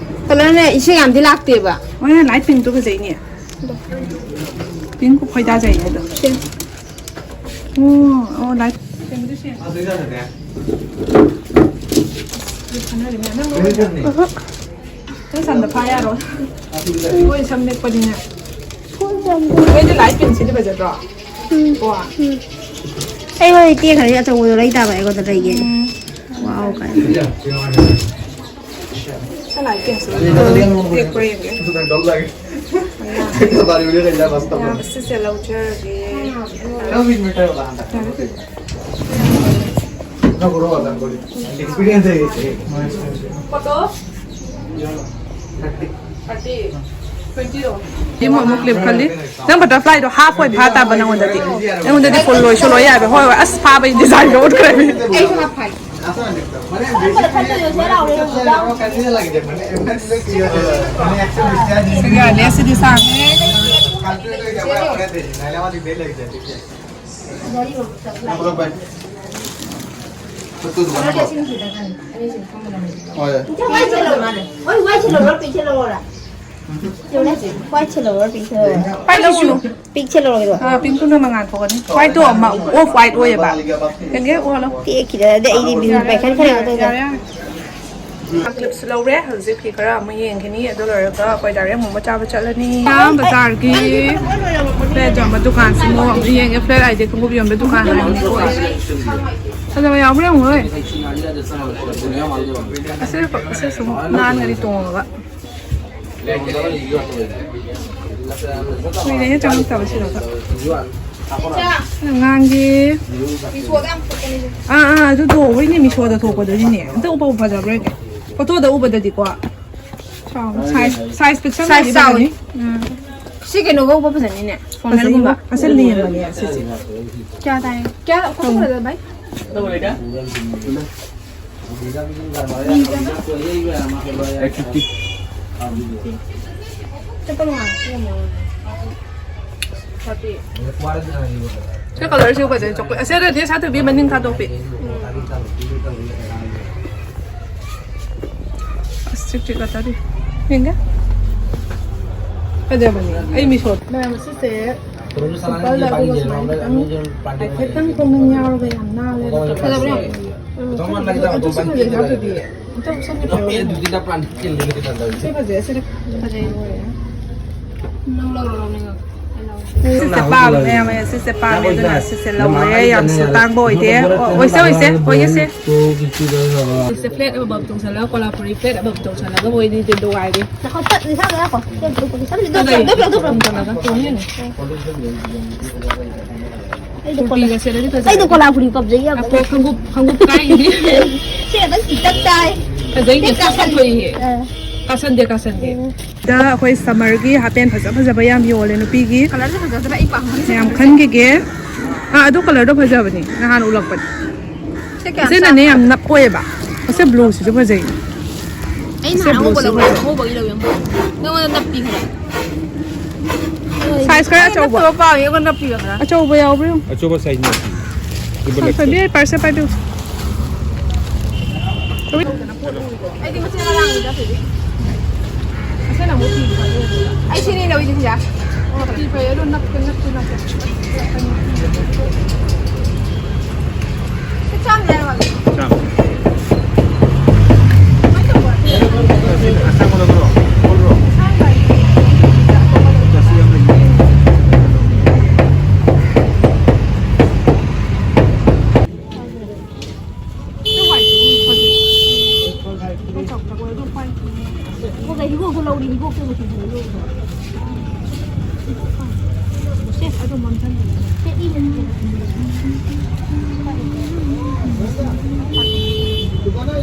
ꯀꯂꯔꯅꯦ ꯏꯁꯤꯡ ꯌꯥꯝꯗꯤ ꯂꯥꯛꯇꯦꯕ꯫ ꯍꯣꯏꯅꯦ, ꯂꯥꯏꯠ ꯄꯤꯡꯛꯇꯣ ꯐꯖꯩꯅꯦ꯫ ꯄꯤꯡꯛ ꯈꯣꯏꯗꯥꯖꯩꯅꯦ ꯑꯗꯣ꯫ ꯁꯦ꯫ ꯑꯣ, ꯑꯣ, ꯂꯥꯏꯠ꯫ ꯅꯪ ꯁꯝꯗ ꯐꯥ ꯌꯥꯔꯣꯏ꯫ ꯃꯣꯏ ꯁꯝ ꯅꯦꯛꯄꯅꯤꯅ꯫ ꯅꯣꯏꯗꯤ ꯂꯥꯏꯠ ꯄꯤꯡꯛꯁꯤꯗꯤ ꯐꯖꯗ꯭ꯔꯣ? ꯎꯝ꯫ ꯀꯣ? ꯎꯝ꯫ ꯑꯩ ꯍꯣꯏ ꯏꯆꯦ ꯈꯔꯗꯤ ꯑꯆꯧꯕꯗꯣ ꯂꯩ ꯇꯥꯕ ꯑꯩꯉꯣꯟꯗ ꯂꯩꯒꯦ꯫ ꯎꯝ꯫ ꯋꯥꯎ ꯀꯥꯏ꯫ ꯁꯤ ꯂꯥꯏꯠ ꯄꯤꯡꯛꯁꯤꯗꯤ ꯇꯦꯛꯄ꯭ꯔꯥ ꯌꯦꯡꯒꯦ꯫ ꯌꯥꯝ ꯁꯤꯁꯦ ꯂꯧꯖꯔꯒꯦ꯫ ꯐꯣꯇꯣ? ꯊꯥꯔꯇꯤ꯫ ꯇ꯭ꯋꯦꯟꯇꯤꯔꯣ? ꯁꯤ ꯑꯃꯨꯛ, ꯑꯃꯨꯛ ꯀ꯭ꯂꯤꯞ ꯈꯜꯂꯤ꯫ ꯅꯪ ꯕꯇꯔꯐ꯭ꯂꯥꯏꯗꯣ ꯍꯥꯐ ꯑꯣꯏꯅ ꯐꯥ ꯇꯥꯕ ꯅꯪꯉꯣꯟꯗꯗꯤ꯫ ꯑꯩꯉꯣꯟꯗꯗꯤ ꯐꯨꯜ ꯑꯣꯏꯁꯨ ꯂꯣꯏ ꯌꯥꯏꯕ꯫ ꯍꯣꯏ, ꯍꯣꯏ꯫ ꯑꯁ, ꯐꯥꯕꯒꯤ ꯗꯤꯖꯥꯏꯟꯒ ꯎꯠꯈ꯭ꯔꯦ꯫ ꯑꯩꯁꯨ ꯍꯥꯐ ꯐꯥꯏ꯫ ꯁꯤꯒꯤ ꯂꯦꯁꯁꯤꯗꯤ ꯁꯥꯡꯉꯦ꯫ ꯍꯣꯏ꯫ ꯄꯤꯡꯛꯁꯦ ꯂꯧꯔꯣ, ꯄꯤꯡꯛꯁꯦ ꯂꯧꯔꯣ꯫ ꯑꯥ, ꯄꯤꯡꯛꯇꯨꯅ ꯃꯉꯥꯜ ꯊꯣꯛꯀꯅꯤ꯫ ꯋꯥꯏꯠꯇꯣ ꯑꯃ ꯑꯣꯐ ꯋꯥꯏꯠ ꯑꯣꯏꯌꯦꯕ꯫ ꯌꯦꯡꯒꯦ, ꯎꯍꯜꯂꯣ꯫ ꯇꯦꯛꯈꯤꯗ, ꯑꯗꯩ ꯑꯩꯗꯤ ꯕꯤꯍꯨ ꯄꯥꯏꯈꯠꯈ꯭ꯔꯦ ꯑꯗꯨꯒ꯫ ꯌꯥꯔꯦ, ꯌꯥꯔꯦ꯫ ꯀ꯭ꯂꯤꯞꯁꯨ ꯂꯧꯔꯦ꯫ ꯍꯧꯖꯤꯛ ꯐꯤ ꯈꯔ ꯑꯃꯨꯛ ꯌꯦꯡꯈꯤꯅꯤ꯫ ꯑꯗꯨ ꯂꯣꯏꯔꯒ ꯑꯩꯈꯣꯏ ꯗꯥꯏꯔꯦꯛ ꯃꯣꯃꯣ ꯆꯥꯕ ꯆꯠꯂꯅꯤ꯫ ꯑꯥ, ꯕꯖꯥꯔꯒꯤ ꯐ꯭ꯂꯦꯠ ꯌꯣꯟꯕ ꯗꯨꯀꯥꯟꯁꯤ ꯑꯃꯨꯛ ꯌꯦꯡꯒꯦ꯫ ꯐ꯭ꯂꯦꯠ ꯍꯥꯏꯗꯤ ꯈꯣꯡꯎꯞ ꯌꯣꯟꯕ ꯗꯨꯀꯥꯟ ꯍꯥꯏꯕꯅꯤꯀꯣ꯫ ꯐꯖꯕ ꯌꯥꯎꯕ꯭ꯔꯥ ꯌꯦꯡꯉꯨ ꯍꯣꯏ꯫ ꯑꯁꯤ, ꯑꯁꯤ ꯁꯨꯝ ꯅꯥꯟꯒꯅꯤ ꯇꯣꯡꯉꯒ꯫ ꯀꯨꯏꯔꯦꯍꯦ ꯆꯪꯉꯛꯇꯕ ꯁꯤꯗ꯫ ꯑꯉꯥꯡꯒꯤ꯫ ꯑꯥ, ꯑꯥ, ꯑꯗꯨꯗꯣ ꯍꯣꯏꯅꯦ, ꯃꯤꯁꯣꯗ ꯊꯣꯛꯄꯗꯨꯅꯤꯅꯦ꯫ ꯑꯝꯇ ꯎꯕꯕꯨ ꯐꯖꯕ꯭ꯔꯥ ꯌꯦꯡꯒꯦ꯫ ꯐꯣꯇꯣꯗ ꯎꯕꯗꯗꯤꯀꯣ꯫ ꯆꯥꯎ-, ꯁꯥꯏꯖ, ꯁꯥꯏꯖ ꯄꯤꯛꯁꯟꯕꯗꯤ ꯁꯥꯏꯖ ꯆꯥꯎꯋꯤ꯫ ꯐꯖꯅꯤ꯫ ꯎꯝ꯫ ꯁꯤ ꯀꯩꯅꯣꯒ ꯎꯕ ꯐꯖꯅꯤꯅꯦ꯫ ꯐꯣꯔꯃꯦꯜꯒꯨꯝꯕ꯫ ꯐꯖꯩꯕ꯫ ꯑꯁꯤ ꯂꯦꯝꯕꯅꯦ ꯑꯁꯤꯁꯦ꯫ ꯀꯌꯥ ꯇꯥꯏ? ꯀꯌꯥ? ꯀꯌꯥ ꯐꯖꯕ ꯚꯥꯏ? ꯆꯠꯄ ꯅꯨꯡꯉꯥꯏ꯫ ꯐꯣꯔꯇꯤ꯫ ꯁꯤ ꯀꯂꯔꯁꯤꯕꯨ ꯐꯖꯩ, ꯆꯣꯀ꯭ꯂꯦꯠ꯫ ꯑꯁꯤ ꯅꯠꯇꯦ, ꯁꯥꯊꯨꯕꯤ ꯃꯅꯤꯡ ꯊꯥꯗꯣꯛꯄꯤ꯫ ꯑꯁ, ꯆꯤꯛ ꯆꯤꯛ ꯇꯧꯔꯤ꯫ ꯌꯦꯡꯒꯦ꯫ ꯐꯖꯕꯅꯦ꯫ ꯑꯩ ꯃꯤꯁꯣ꯫ ꯃꯌꯥꯝ, ꯑꯁꯤꯁꯦ ꯁꯤꯝꯄꯜꯗ, ꯑꯗꯨꯒ ꯁꯨꯃꯥꯏꯅ ꯈꯤꯇꯪ, ꯍꯥꯏꯐꯦꯠꯇꯪ ꯈꯣꯡꯅꯤꯡ ꯌꯥꯎꯔꯒ ꯌꯥꯝ ꯅꯥꯜꯂꯦ꯫ ꯐꯖꯕ꯭ꯔꯣ? ꯎꯝ, ꯑꯗꯨꯁꯨ ꯐꯖꯩ, ꯁꯥꯊꯨꯕꯤ꯫ ꯑꯝꯇ ꯁꯣꯝꯒꯤ ꯐꯖꯩ꯫ ꯁꯤ ꯐꯖꯩ, ꯑꯁꯤꯗꯤ ꯐꯖꯩ, ꯂꯣꯏꯔꯦ꯫ ꯅꯪ ꯂꯧꯔꯣ, ꯂꯧꯅꯤꯡꯉꯣ꯫ ꯁꯤꯁꯦ ꯄꯥꯝꯃꯦ, ꯃꯌꯥꯝ, ꯁꯤꯁꯦ ꯄꯥꯝꯃꯦ, ꯑꯗꯨꯅ ꯁꯤꯁꯦ ꯂꯧꯔꯦ꯫ ꯌꯥꯝꯁꯨ ꯇꯥꯡꯕ ꯑꯣꯏꯗꯦ꯫ ꯑꯣ, ꯑꯣꯏꯁꯦ, ꯑꯣꯏꯁꯦ, ꯑꯣꯏꯁꯦ꯫ ꯁꯤꯁꯦ ꯐ꯭ꯂꯦꯠ ꯑꯃꯃꯝ ꯇꯣꯡꯁꯜꯂꯒ, ꯀꯣꯂꯥꯄꯨꯔꯤ ꯐ꯭ꯂꯦꯠ ꯑꯃꯃꯝ ꯇꯣꯡꯁꯜꯂꯒ ꯃꯣꯏꯅꯤꯗꯤ ꯅꯨꯡꯉꯥꯏꯔꯤ꯫ ꯉꯥꯏꯈꯣ, ꯇꯠ-, ꯏꯁꯥꯗ ꯉꯥꯏꯈꯣ꯫ ꯇꯣꯡꯁꯜꯂꯒ ꯇꯣꯡꯉꯤꯅꯦ꯫ ꯑꯩꯗꯣ ꯀꯣꯂꯥ-, ꯀꯨꯔꯇꯤꯒ ꯁꯦꯠꯂꯗꯤ ꯐꯖꯩ꯫ ꯑꯩꯗꯣ ꯀꯣꯂꯥꯄꯨꯔꯤ ꯄꯥꯝꯖꯩ ꯌꯥꯝꯅ꯫ ꯑꯩꯈꯣꯏ ꯈꯣꯡꯎꯞ, ꯈꯣꯡꯎꯞ ꯀꯥꯏꯒꯤꯗꯤ꯫ ꯁꯤ ꯈꯤꯇꯪ ꯇꯤꯛꯇꯛ ꯇꯥꯏ꯫ ꯐꯖꯩꯅꯦ, ꯇꯤꯛ ꯀꯥꯁꯟ-, ꯀꯥꯁꯟꯊꯣꯛꯏꯅꯦ꯫ ꯑꯥ꯫ ꯀꯥꯁꯟꯗꯦ, ꯀꯥꯁꯟꯗꯦ꯫ ꯎꯝ꯫ ꯗ ꯑꯩꯈꯣꯏ ꯁꯝꯃꯔꯒꯤ ꯍꯥꯞ ꯄꯦꯟ ꯐꯖ ꯐꯖꯕ ꯌꯥꯝ ꯌꯣꯜꯂꯦ ꯅꯨꯄꯤꯒꯤ꯫ ꯀꯂꯔꯁꯦ ꯐꯖꯗ꯭ꯔꯥ? ꯑꯩ ꯄꯥꯝꯕ ꯌꯥꯝ ꯈꯟꯈꯤꯒꯦ꯫ ꯑꯥ, ꯑꯗꯨ ꯀꯂꯔꯗꯣ ꯐꯖꯕꯅꯦ, ꯅꯍꯥꯟ ꯎꯠꯂꯛꯄꯅꯦ꯫ ꯁꯤ ꯀꯌꯥ ꯑꯁꯤꯅꯅꯦ ꯆꯥꯝꯃ? ꯌꯥꯝ ꯅꯞ ꯑꯣꯏꯌꯦꯕ꯫ ꯑꯁꯤ ꯕ꯭ꯂꯨꯁꯤꯁꯨ ꯐꯖꯩ꯫ ꯑꯩ ꯁꯤ ꯅꯍꯥꯟ ꯑꯉꯧꯕ ꯕ꯭ꯂꯨꯁꯤꯁꯨ ꯂꯧꯔꯦ, ꯐꯖꯩ꯫ ꯑꯉꯧꯕꯒꯤ ꯂꯧꯋꯦ ꯑꯃꯨꯛ꯫ ꯅꯉꯣꯟꯗ ꯅꯞꯄꯤ ꯈꯔ꯫ ꯁꯥꯏꯖ ꯈꯔ ꯑꯩ ꯑꯆꯧꯕ꯫ ꯅꯞꯇꯕ ꯄꯥꯝꯃꯤ, ꯑꯩꯉꯣꯟꯗ ꯅꯞꯄꯤꯕ ꯈꯔ꯫ ꯑꯆꯧꯕ ꯌꯥꯎꯕ꯭ꯔꯣ? ꯑꯆꯧꯕ ꯁꯥꯏꯖ ꯅꯠꯇꯦ꯫ Double X L. ꯄꯥꯏꯕꯤꯌꯨ, ꯄꯥꯔꯁꯦꯜ ꯄꯥꯏꯕꯤꯌꯨ꯫ ꯑꯩꯗꯤ ꯃꯆꯦ ꯉꯔꯥꯡꯒꯤꯗꯣ ꯑꯁꯤꯗꯤ꯫ ꯑꯁꯤꯅ ꯑꯃꯨꯛ ꯐꯤ ꯐꯩ꯫ ꯑꯩ ꯁꯤꯅꯤ ꯂꯧꯔꯤꯁꯦ ꯁꯤꯗ꯫ ꯐꯤ ꯐꯩ ꯑꯗꯣ ꯅꯞꯀꯦ, ꯅꯞꯀꯦ, ꯅꯞꯀꯦ꯫ ꯁꯤ ꯆꯥꯝꯃ ꯍꯥꯏꯔꯣ? ꯆꯥꯝꯃ꯫ ꯀꯃꯥꯏꯅ ꯇꯧꯕ? ꯑꯁꯥꯡꯕ ꯂꯧꯕ꯭ꯔꯣ? ꯄꯣꯠꯂꯣ? ꯑꯁꯥꯡꯕ ꯍꯥꯏꯗꯤ ꯑꯇꯣꯞꯄ ꯂꯩꯇꯕ꯭ꯔꯥ? ꯑꯁꯤ ꯌꯥꯝ ꯂꯩ꯫ ꯍꯤꯒꯣꯛꯇꯣ ꯂꯧꯔꯤ, ꯍꯤꯒꯣꯛꯇꯣ ꯃꯆꯨ ꯐꯖꯅ ꯂꯧꯔꯤ꯫ ꯁꯦ, ꯑꯗꯨꯝ ꯃꯝꯁꯤꯟꯕꯤꯌꯨ꯫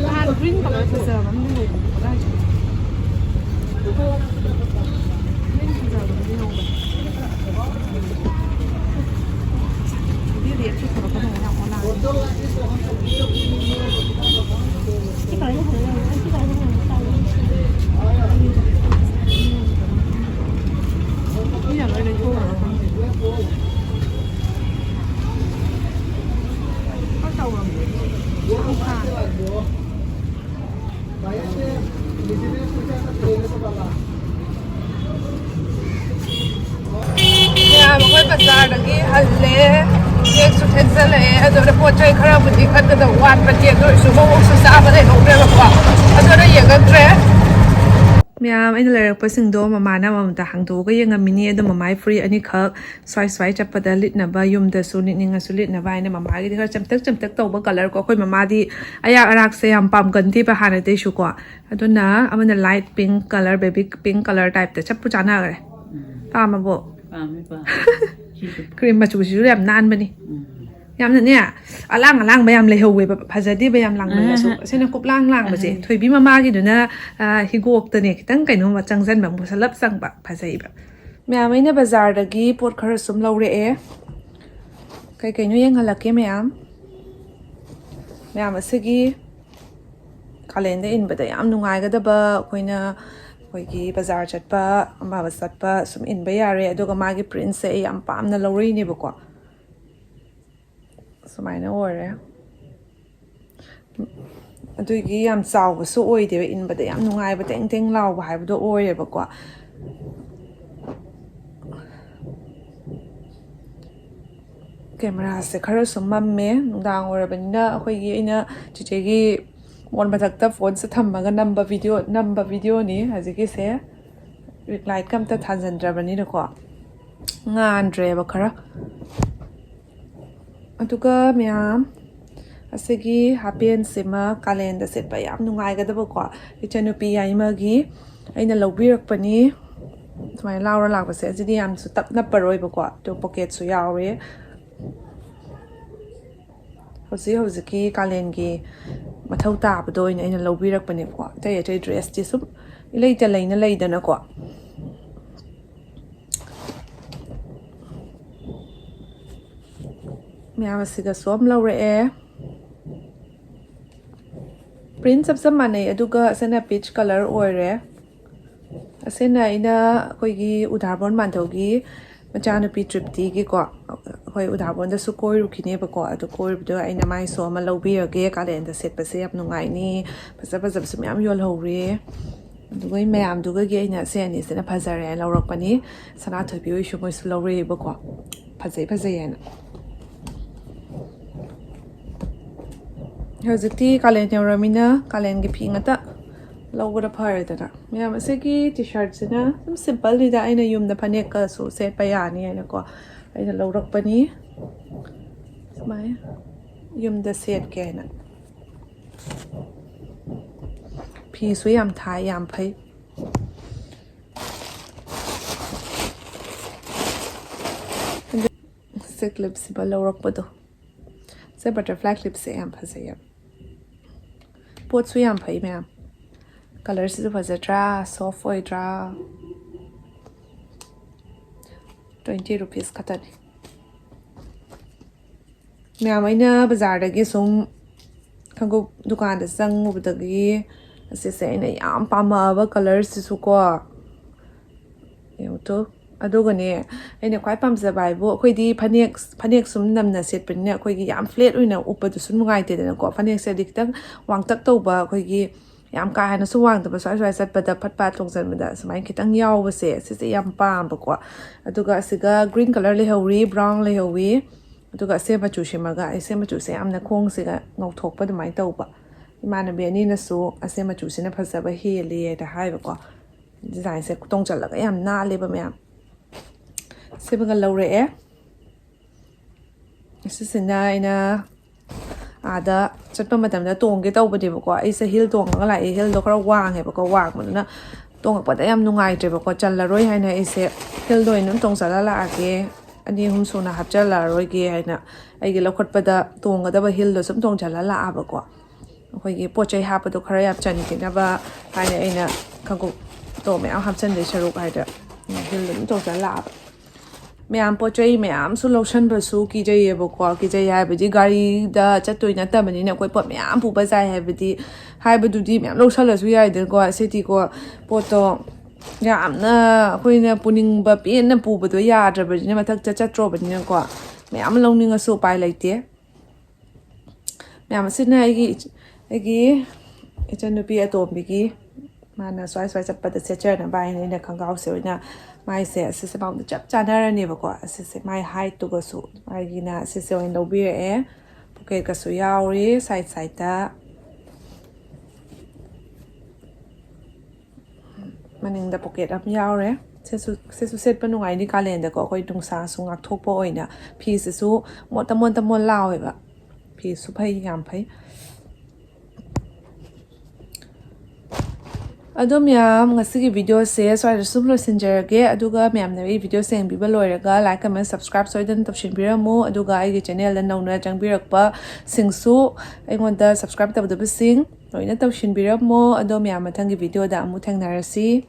ꯅꯍꯥꯟ green colour ꯐꯖꯕ ꯑꯃ ꯂꯩꯕꯅꯦ, ꯀꯗꯥꯏꯗꯅꯣ? Green ꯐꯖꯕ ꯑꯃ ꯂꯩꯍꯧꯕꯅꯦ꯫ ꯕꯖꯥꯔꯗꯒꯤ ꯍꯜꯂꯦ꯫ ꯊꯦꯡꯁꯨ ꯊꯦꯡꯖꯜꯂꯛꯑꯦ꯫ ꯑꯗꯨꯅ ꯄꯣꯠ ꯆꯩ ꯈꯔꯕꯨꯗꯤ ꯈꯟꯒꯗꯕ ꯋꯥꯠꯄꯗꯤ, ꯑꯗꯨ ꯑꯣꯏꯔꯁꯨ ꯃꯑꯣꯡꯁꯨ ꯆꯥꯕ ꯂꯩꯍꯧꯗ꯭ꯔꯦꯕꯀꯣ꯫ ꯑꯗꯨꯅ ꯌꯦꯡꯉꯛꯇ꯭ꯔꯦ꯫ ꯃꯌꯥꯝ ꯑꯩꯅ ꯂꯩꯔꯛꯄꯁꯤꯡꯗꯣ ꯃꯃꯥꯅ ꯑꯃꯃꯝꯇ ꯍꯥꯡꯗꯣꯛꯑꯒ ꯌꯦꯡꯉꯝꯃꯤꯅꯤ꯫ ꯑꯗꯣ ꯃꯃꯥꯏ ꯐꯨꯔꯤꯠ ꯑꯅꯤꯈꯛ ꯁ꯭ꯋꯥꯏ ꯁ꯭ꯋꯥꯏ ꯆꯠꯄꯗ ꯂꯤꯠꯅꯕ, ꯌꯨꯝꯗꯁꯨ ꯂꯤꯠꯅꯤꯡꯉꯁꯨ ꯂꯤꯠꯅꯕ ꯍꯥꯏꯅ ꯃꯃꯥꯒꯤꯗꯤ ꯈꯔ ꯆꯝꯇꯛ ꯆꯝꯇꯛ ꯇꯧꯕ ꯀꯂꯔ ꯀꯣ꯫ ꯑꯩꯈꯣꯏ ꯃꯃꯥꯗꯤ ꯑꯌꯥꯛ ꯑꯔꯥꯛꯁꯦ ꯌꯥꯝ ꯄꯥꯝꯒꯟꯗꯦꯕ ꯍꯥꯟꯅꯗꯩꯁꯨꯀꯣ꯫ ꯑꯗꯨꯅ ꯑꯃꯅ light pink color, baby pink color typeꯇ ꯆꯞꯄꯨ ꯆꯥꯟꯅꯈ꯭ꯔꯦ꯫ ꯎꯝ꯫ ꯄꯥꯝꯃꯕꯣ? ꯄꯥꯝꯃꯦ, ꯄꯥꯝꯃꯦ꯫ ꯁꯤꯁꯨ꯫ Cream ꯃꯆꯨꯁꯤꯁꯨ ꯌꯥꯝ ꯅꯥꯟꯕꯅꯤ꯫ ꯎꯝ꯫ ꯌꯥꯝꯅꯅꯦ, ꯑꯂꯥꯡ ꯑꯂꯥꯡꯕ ꯌꯥꯝ ꯂꯩꯍꯧꯋꯦꯕ, ꯐꯖꯗꯦꯕ ꯌꯥꯝ ꯂꯥꯡꯃꯜꯂꯁꯨ꯫ ꯑꯍ꯫ ꯑꯁꯤꯅ ꯀꯨꯞꯂꯥꯡ ꯂꯥꯡꯕꯁꯦ꯫ ꯑꯍ꯫ ꯊꯣꯏꯕꯤ ꯃꯃꯥꯒꯤꯗꯨꯅ, ꯑ, ꯍꯤꯒꯣꯛꯇꯅꯦ, ꯈꯤꯇꯪ ꯀꯩꯅꯣꯝꯃ ꯆꯪꯁꯟꯕ, ꯃꯨꯁꯜꯂꯞ ꯆꯪꯕ, ꯐꯖꯩꯕ꯫ ꯃꯌꯥꯝ, ꯑꯩꯅ ꯕꯖꯥꯔꯗꯒꯤ ꯄꯣꯠ ꯈꯔ ꯁꯨꯝ ꯂꯧꯔꯛꯑꯦ꯫ ꯀꯩ ꯀꯩꯅꯣ ꯌꯦꯡꯍꯜꯂꯛꯀꯦ ꯃꯌꯥꯝ꯫ ꯃꯌꯥꯝ, ꯑꯁꯤꯒꯤ ꯀꯥꯂꯦꯟꯗ ꯏꯟꯕꯗ ꯌꯥꯝ ꯅꯨꯡꯉꯥꯏꯒꯗꯕ, ꯑꯩꯈꯣꯏꯅ, ꯑꯩꯈꯣꯏꯒꯤ ꯕꯖꯥꯔ ꯆꯠꯄ, ꯑꯃ ꯆꯠꯄ ꯁꯨꯝ ꯏꯟꯕ ꯌꯥꯔꯦ꯫ ꯑꯗꯨꯒ ꯃꯥꯒꯤ printꯁꯦ ꯑꯩ ꯌꯥꯝ ꯄꯥꯝꯅ ꯂꯧꯔꯛꯏꯅꯦꯕꯀꯣ꯫ ꯁꯨꯃꯥꯏꯅ ꯑꯣꯏꯔꯦ꯫ ꯑꯗꯨꯒꯤ ꯌꯥꯝ ꯆꯥꯎꯕꯁꯨ ꯑꯣꯏꯗꯦꯕ, ꯏꯟꯕꯗ ꯌꯥꯝ ꯅꯨꯡꯉꯥꯏꯕ, ꯇꯦꯡ ꯇꯦꯡ ꯂꯥꯎꯕ ꯍꯥꯏꯕꯗꯣ ꯑꯣꯏꯔꯦꯕꯀꯣ꯫ Cameraꯁꯦ ꯈꯔꯁꯨ ꯃꯝꯃꯦ, ꯅꯨꯡꯗꯥꯡ ꯑꯣꯏꯔꯕꯅꯤꯅ꯫ ꯑꯩꯈꯣꯏꯒꯤ, ꯑꯩꯅ ꯆꯤꯆꯦꯒꯤ ꯃꯣꯟ ꯃꯊꯛꯇ phoneꯁꯦ ꯊꯝꯃꯒ ꯅꯝꯕ video, ꯅꯝꯕ videoꯅꯤ ꯍꯧꯖꯤꯛꯀꯤꯁꯦ꯫ Ring lightꯀ ꯑꯝꯇ ꯊꯥꯟꯖꯟꯗ꯭ꯔꯕꯅꯤꯅꯀꯣ, ꯉꯥꯟꯗ꯭ꯔꯦꯕ ꯈꯔ꯫ ꯑꯗꯨꯒ ꯃꯌꯥꯝ, ꯑꯁꯤꯒꯤ ꯍꯥꯄꯦꯟꯁꯤꯃ ꯀꯥꯂꯦꯟꯗ ꯁꯦꯠꯄ ꯌꯥꯝ ꯅꯨꯡꯉꯥꯏꯒꯗꯕꯀꯣ, ꯏꯆꯟꯅꯨꯄꯤ ꯌꯥꯏꯃꯒꯤ ꯑꯩꯅ ꯂꯧꯕꯤꯔꯛꯄꯅꯤ꯫ ꯁꯨꯃꯥꯏꯅ ꯂꯥꯎꯔ ꯂꯥꯛꯄꯁꯦ, ꯑꯁꯤꯗꯤ ꯌꯥꯝꯁꯨ ꯇꯞ ꯅꯞꯄꯔꯣꯏꯕꯀꯣ, ꯑꯗꯣ pocketꯁꯨ ꯌꯥꯎꯔꯦ꯫ ꯍꯧꯖꯤꯛ ꯍꯧꯖꯤꯛꯀꯤ ꯀꯥꯂꯦꯟꯒꯤ ꯃꯊꯧ ꯇꯥꯕꯗꯣ ꯑꯣꯏꯅ ꯑꯩꯅ ꯂꯧꯕꯤꯔꯛꯄꯅꯦꯕꯀꯣ꯫ ꯑꯇꯩ ꯑꯇꯩ dressꯇꯤ ꯁꯨꯝ ꯏꯂꯩꯇ ꯂꯩꯅ ꯂꯩꯗꯅꯀꯣ꯫ ꯃꯌꯥꯝ ꯑꯁꯤꯒꯁꯨ ꯑꯃ ꯂꯧꯔꯛꯑꯦ꯫ Print ꯆꯞ ꯆꯞ ꯃꯥꯟꯅꯩ, ꯑꯗꯨꯒ ꯑꯁꯤꯅ peach color ꯑꯣꯏꯔꯦ꯫ ꯑꯁꯤꯅ ꯑꯩꯅ ꯑꯩꯈꯣꯏꯒꯤ ꯎꯗꯥꯔꯕꯣꯟ ꯃꯥꯟꯙꯧꯒꯤ ꯃꯆꯥꯅꯨꯄꯤ ꯇ꯭ꯔꯤꯞꯇꯤꯒꯤꯀꯣ, ꯑꯩꯈꯣꯏ ꯎꯗꯥꯔꯕꯣꯟꯗꯁꯨ ꯀꯣꯏꯔꯨꯈꯤꯅꯦꯕꯀꯣ, ꯑꯗꯨ ꯀꯣꯏꯔꯨꯕꯗꯣ ꯑꯩꯅ ꯃꯥꯏꯁꯨ ꯑꯃ ꯂꯧꯕꯤꯔꯒꯦ꯫ ꯀꯥꯂꯦꯟꯗ ꯁꯦꯠꯄꯁꯦ ꯌꯥꯝ ꯅꯨꯡꯉꯥꯏꯅꯤ꯫ ꯐꯖ ꯐꯖꯕꯁꯨ ꯃꯌꯥꯝ ꯌꯣꯜꯍꯧꯔꯤ꯫ ꯑꯗꯨꯒ ꯃꯌꯥꯝꯗꯨꯒꯒꯤ ꯑꯩꯅ ꯁꯤ ꯑꯅꯤꯁꯤꯅ ꯐꯖꯔꯦꯅ ꯂꯧꯔꯛꯄꯅꯤ꯫ ꯁꯅꯥꯊꯣꯏꯕꯤ ꯍꯣꯏꯁꯨ ꯃꯣꯏꯁꯨ ꯂꯧꯔꯛꯑꯦꯕꯀꯣ, ꯐꯖꯩ ꯐꯖꯩ ꯍꯥꯏꯅ꯫ ꯍꯧꯖꯤꯛꯇꯤ ꯀꯥꯂꯦꯟ ꯌꯧꯔꯃꯤꯅ ꯀꯥꯂꯦꯟꯒꯤ ꯐꯤ ꯉꯥꯛꯇ ꯂꯧꯕꯅ ꯐꯔꯦꯗꯅ꯫ ꯃꯌꯥꯝ, ꯑꯁꯤꯒꯤ ꯇꯤ ꯁꯥꯔꯠꯁꯤꯅ ꯑꯗꯨꯝ ꯁꯤꯝꯄꯜꯅꯤꯗ, ꯑꯩꯅ ꯌꯨꯝꯗ ꯐꯅꯦꯛꯀꯁꯨ ꯁꯦꯠꯄ ꯌꯥꯅꯤ ꯍꯥꯏꯅꯀꯣ ꯑꯩꯅ ꯂꯧꯔꯛꯄꯅꯤ꯫ ꯁꯨꯃꯥꯏꯅ ꯌꯨꯝꯗ ꯁꯦꯠꯀꯦ ꯍꯥꯏꯅ꯫ ꯐꯤꯁꯨ ꯌꯥꯝ ꯊꯥꯏ, ꯌꯥꯝ ꯐꯩ꯫ ꯁꯤ ꯀ꯭ꯂꯤꯞꯁꯤꯃ ꯂꯧꯔꯛꯄꯗꯣ, ꯁꯦ ꯕꯇꯔꯐ꯭ꯂꯥꯏ ꯀ꯭ꯂꯤꯞꯁꯦ ꯌꯥꯝ ꯐꯖꯩ, ꯌꯥꯝ꯫ ꯄꯣꯠꯁꯨ ꯌꯥꯝ ꯐꯩ ꯃꯌꯥꯝ꯫ ꯀꯂꯔꯁꯤꯁꯨ ꯐꯖꯗ꯭ꯔꯥ, ꯁꯣꯐ ꯑꯣꯏꯗ꯭ꯔꯥ? ꯇ꯭ꯋꯦꯟꯇꯤ ꯔꯨꯄꯤꯁ ꯈꯛꯇꯅꯤ꯫ ꯃꯌꯥꯝ, ꯑꯩꯅ ꯕꯖꯥꯔꯗꯒꯤ ꯁꯨꯝ ꯈꯣꯡꯎꯞ ꯗꯨꯀꯥꯟꯗ ꯆꯪꯉꯨꯕꯗꯒꯤ ꯑꯁꯤꯁꯦ ꯑꯩꯅ ꯌꯥꯝ ꯄꯥꯝꯃꯛꯑꯕ ꯀꯂꯔꯁꯤꯁꯨꯀꯣ꯫ ꯌꯦꯡꯉꯨ ꯇꯨ꯫ ꯑꯗꯨꯒꯅꯦ, ꯑꯩꯅ ꯈ꯭ꯋꯥꯏ ꯄꯥꯝꯖꯕ ꯍꯥꯏꯕꯨ, ꯑꯩꯈꯣꯏꯗꯤ ꯐꯅꯦꯛ, ꯐꯅꯦꯛ ꯁꯨꯝ ꯅꯝꯅ ꯁꯦꯠꯄꯅꯤꯅ ꯑꯩꯈꯣꯏꯒꯤ ꯌꯥꯝ ꯐ꯭ꯂꯦꯠ ꯑꯣꯏꯅ ꯎꯞꯄꯗꯨꯁꯨ ꯅꯨꯡꯉꯥꯏꯇꯦꯗꯅꯀꯣ꯫ ꯐꯅꯦꯛꯁꯦ ꯍꯥꯏꯗꯤ ꯈꯤꯇꯪ ꯋꯥꯡꯇꯛ ꯇꯧꯕ, ꯑꯩꯈꯣꯏꯒꯤ ꯌꯥꯝ ꯀꯥ ꯍꯦꯟꯅꯁꯨ ꯋꯥꯡꯗꯕ, ꯁ꯭ꯋꯥꯏ ꯁ꯭ꯋꯥꯏ ꯆꯠꯄꯗ ꯐꯠ ꯐꯥ ꯇꯣꯡꯁꯤꯟꯕꯗ ꯁꯨꯃꯥꯏꯅ ꯈꯤꯇꯪ ꯌꯥꯎꯕꯁꯦ, ꯁꯤꯁꯦ ꯌꯥꯝ ꯄꯥꯝꯕꯀꯣ꯫ ꯑꯗꯨꯒ ꯑꯁꯤꯒ ꯒ꯭ꯔꯤꯟ ꯀꯂꯔ ꯂꯩꯍꯧꯔꯤ, ꯕ꯭ꯔꯥꯎꯟ ꯂꯩꯍꯧꯋꯤ, ꯑꯗꯨꯒ ꯑꯁꯦ ꯃꯆꯨꯁꯤꯃꯒ, ꯑꯁꯦ ꯃꯆꯨꯁꯦ ꯌꯥꯝꯅ ꯈꯣꯡꯁꯤꯒ ꯉꯧꯊꯣꯛꯄ ꯑꯗꯨꯃꯥꯏꯅ ꯇꯧꯕ꯫ ꯏꯃꯥꯟꯅꯕꯤ ꯑꯅꯤꯅꯁꯨ ꯑꯁꯦ ꯃꯆꯨꯁꯤꯅ ꯐꯖꯕ ꯍꯦꯜꯂꯤ ꯍꯥꯏꯅ ꯍꯥꯏꯕꯀꯣ꯫ ꯗꯤꯖꯥꯏꯟꯁꯦ ꯇꯣꯡꯁꯤꯜꯂꯒ ꯌꯥꯝ ꯅꯥꯜꯂꯦꯕ ꯃꯌꯥꯝ꯫ ꯁꯤꯃꯒ ꯂꯧꯔꯛꯑꯦ꯫ ꯁꯤꯁꯤꯅ ꯑꯩꯅ ꯑꯥꯗ ꯆꯠꯄ ꯃꯇꯝꯗ ꯇꯣꯡꯒꯦ ꯇꯧꯕꯅꯦꯕꯀꯣ꯫ ꯑꯩꯁꯦ ꯍꯤꯜ ꯇꯣꯡꯉꯒ ꯂꯥꯛꯑꯦ꯫ ꯍꯤꯜꯗꯣ ꯈꯔ ꯋꯥꯡꯉꯦꯕꯀꯣ, ꯋꯥꯡꯕꯗꯨꯅ ꯇꯣꯡꯉꯛꯄꯗ ꯌꯥꯝ ꯅꯨꯡꯉꯥꯏꯇ꯭ꯔꯦꯕꯀꯣ, ꯆꯜꯂꯔꯣꯏ ꯍꯥꯏꯅ ꯑꯩꯁꯦ ꯍꯤꯜꯗꯣ ꯑꯣꯏꯅ ꯑꯗꯨꯝ ꯇꯣꯡꯁꯤꯜꯂ ꯂꯥꯛꯑꯒꯦ, ꯑꯅꯤ ꯑꯍꯨꯝ ꯁꯨꯅ ꯍꯥꯞꯆꯤꯜꯂꯛꯑꯔꯣꯏꯒꯦ ꯍꯥꯏꯅ ꯑꯩꯒꯤ ꯂꯧꯈꯠꯄꯗ ꯇꯣꯡꯒꯗꯕ ꯍꯤꯜꯗꯣ ꯁꯨꯝ ꯇꯣꯡꯁꯤꯜꯂ ꯂꯥꯛꯑꯕꯀꯣ꯫ ꯑꯩꯈꯣꯏꯒꯤ ꯄꯣꯠ ꯆꯩ ꯍꯥꯞꯄꯗꯣ ꯈꯔ ꯌꯥꯝ ꯆꯟꯈꯤꯅꯕ ꯍꯥꯏꯅ ꯑꯩꯅ ꯈꯣꯡꯎꯞꯇꯣ ꯃꯌꯥꯝ ꯍꯥꯞꯆꯤꯟꯗꯣꯏ ꯁꯔꯨꯛ ꯍꯥꯏꯗ ꯍꯤꯜꯗꯣ ꯑꯗꯨꯝ ꯇꯣꯡꯁꯤꯜꯂ ꯂꯥꯛꯑꯕ꯫ ꯃꯌꯥꯝ ꯄꯣꯠ ꯆꯩ ꯃꯌꯥꯝꯁꯨ ꯂꯧꯁꯟꯕꯁꯨ ꯀꯤꯖꯩꯌꯦꯕꯀꯣ꯫ ꯀꯤꯖꯩ ꯍꯥꯏꯕꯗꯤ ꯒꯥꯔꯤꯗ ꯆꯠꯇꯣꯏ ꯅꯠꯇꯕꯅꯤꯅ ꯑꯩꯈꯣꯏ ꯄꯣꯠ ꯃꯌꯥꯝ ꯄꯨꯕ ꯆꯥꯏ ꯍꯥꯏꯕꯗꯤ, ꯍꯥꯏꯕꯗꯨꯗꯤ ꯃꯌꯥꯝ ꯂꯧꯁꯜꯂꯁꯨ ꯌꯥꯏꯗꯅꯀꯣ꯫ ꯁꯤꯗꯤꯀꯣ, ꯄꯣꯠꯇꯣ ꯌꯥꯝꯅ ꯑꯩꯈꯣꯏꯅ ꯄꯨꯅꯤꯡꯕ ꯄꯦꯟꯅ ꯄꯨꯕꯗꯣ ꯌꯥꯗ꯭ꯔꯕꯅꯤꯅ, ꯃꯊꯛꯇ ꯆꯠꯇ꯭ꯔꯣꯕꯅꯤꯅꯀꯣ, ꯃꯌꯥꯝ ꯂꯧꯅꯤꯡꯉꯁꯨ ꯎꯄꯥꯏ ꯂꯩꯇꯦ꯫ ꯃꯌꯥꯝ, ꯑꯁꯤꯅ ꯑꯩꯒꯤ ꯏꯆ-, ꯑꯩꯒꯤ ꯏꯆꯟꯅꯨꯄꯤ ꯑꯇꯣꯝꯕꯤꯒꯤ ꯃꯥꯅ ꯁ꯭ꯋꯥꯏ ꯁ꯭ꯋꯥꯏ ꯆꯠꯄꯗ ꯁꯦꯠꯆꯅꯕ ꯍꯥꯏꯅ ꯑꯩꯅ ꯈꯣꯡꯒ꯭ꯔꯥꯎꯁꯦ ꯑꯣꯏꯅ, ꯃꯥꯏꯁꯦ ꯑꯁꯤꯁꯦ ꯃꯉꯣꯟꯗ ꯆꯞ ꯆꯥꯟꯅꯔꯅꯦꯕꯀꯣ꯫ ꯑꯁꯤꯁꯦ ꯃꯥꯏ ꯍꯥꯏꯠꯇꯨꯒꯁꯨ ꯃꯥꯒꯤꯅ ꯑꯁꯤꯁꯦ ꯑꯣꯏꯅ ꯂꯧꯕꯤꯔꯛꯑꯦ꯫ ꯄꯣꯀꯦꯠꯀꯁꯨ ꯌꯥꯎꯔꯤ ꯁꯥꯏꯠ ꯁꯥꯏꯠꯇ꯫ ꯃꯅꯤꯡꯗ ꯄꯣꯀꯦꯠ ꯑꯃ ꯌꯥꯎꯔꯦ꯫ ꯁꯤꯁꯨ, ꯁꯤꯁꯨ ꯁꯦꯠꯄ ꯅꯨꯡꯉꯥꯏꯅꯤ ꯀꯥꯂꯦꯟꯗꯀꯣ, ꯑꯩꯈꯣꯏ ꯅꯨꯡꯁꯥꯁꯨ ꯉꯥꯛꯊꯣꯛꯄ ꯑꯣꯏꯅ꯫ ꯐꯤꯁꯤꯁꯨ ꯃꯣꯠ ꯇꯃꯣꯟ ꯇꯃꯣꯟ ꯂꯥꯎꯋꯦꯕ꯫ ꯐꯤꯁꯨ ꯐꯩ, ꯌꯥꯝ ꯐꯩ꯫ ꯑꯗꯣ ꯃꯌꯥꯝ, ꯉꯁꯤꯒꯤ ꯚꯤꯗꯤꯑꯣꯁꯦ ꯁ꯭ꯋꯥꯏꯗ ꯁꯨꯝ ꯂꯣꯏꯁꯤꯟꯖꯔꯒꯦ꯫ ꯑꯗꯨꯒ ꯃꯌꯥꯝꯅ ꯑꯩ ꯚꯤꯗꯤꯑꯣꯁꯦ ꯌꯦꯡꯕꯤꯕ ꯂꯣꯏꯔꯒ like, comment, subscribe ꯁꯣꯏꯗꯅ ꯇꯧꯁꯤꯟꯕꯤꯔꯝꯃꯨ꯫ ꯑꯗꯨꯒ ꯑꯩꯒꯤ ꯆꯦꯅꯦꯜꯗ ꯅꯧꯅ ꯆꯪꯕꯤꯔꯛꯄꯁꯤꯡꯁꯨ, ꯑꯩꯉꯣꯟꯗ subscribe ꯇꯧꯗꯕꯁꯤꯡ ꯂꯣꯏꯅ ꯇꯧꯁꯤꯟꯕꯤꯔꯝꯃꯣ꯫ ꯑꯗꯣ ꯃꯌꯥꯝ, ꯃꯊꯪꯒꯤ ꯚꯤꯗꯤꯑꯣꯗ ꯑꯃꯨꯛ ꯊꯦꯡꯅꯔꯁꯤ꯫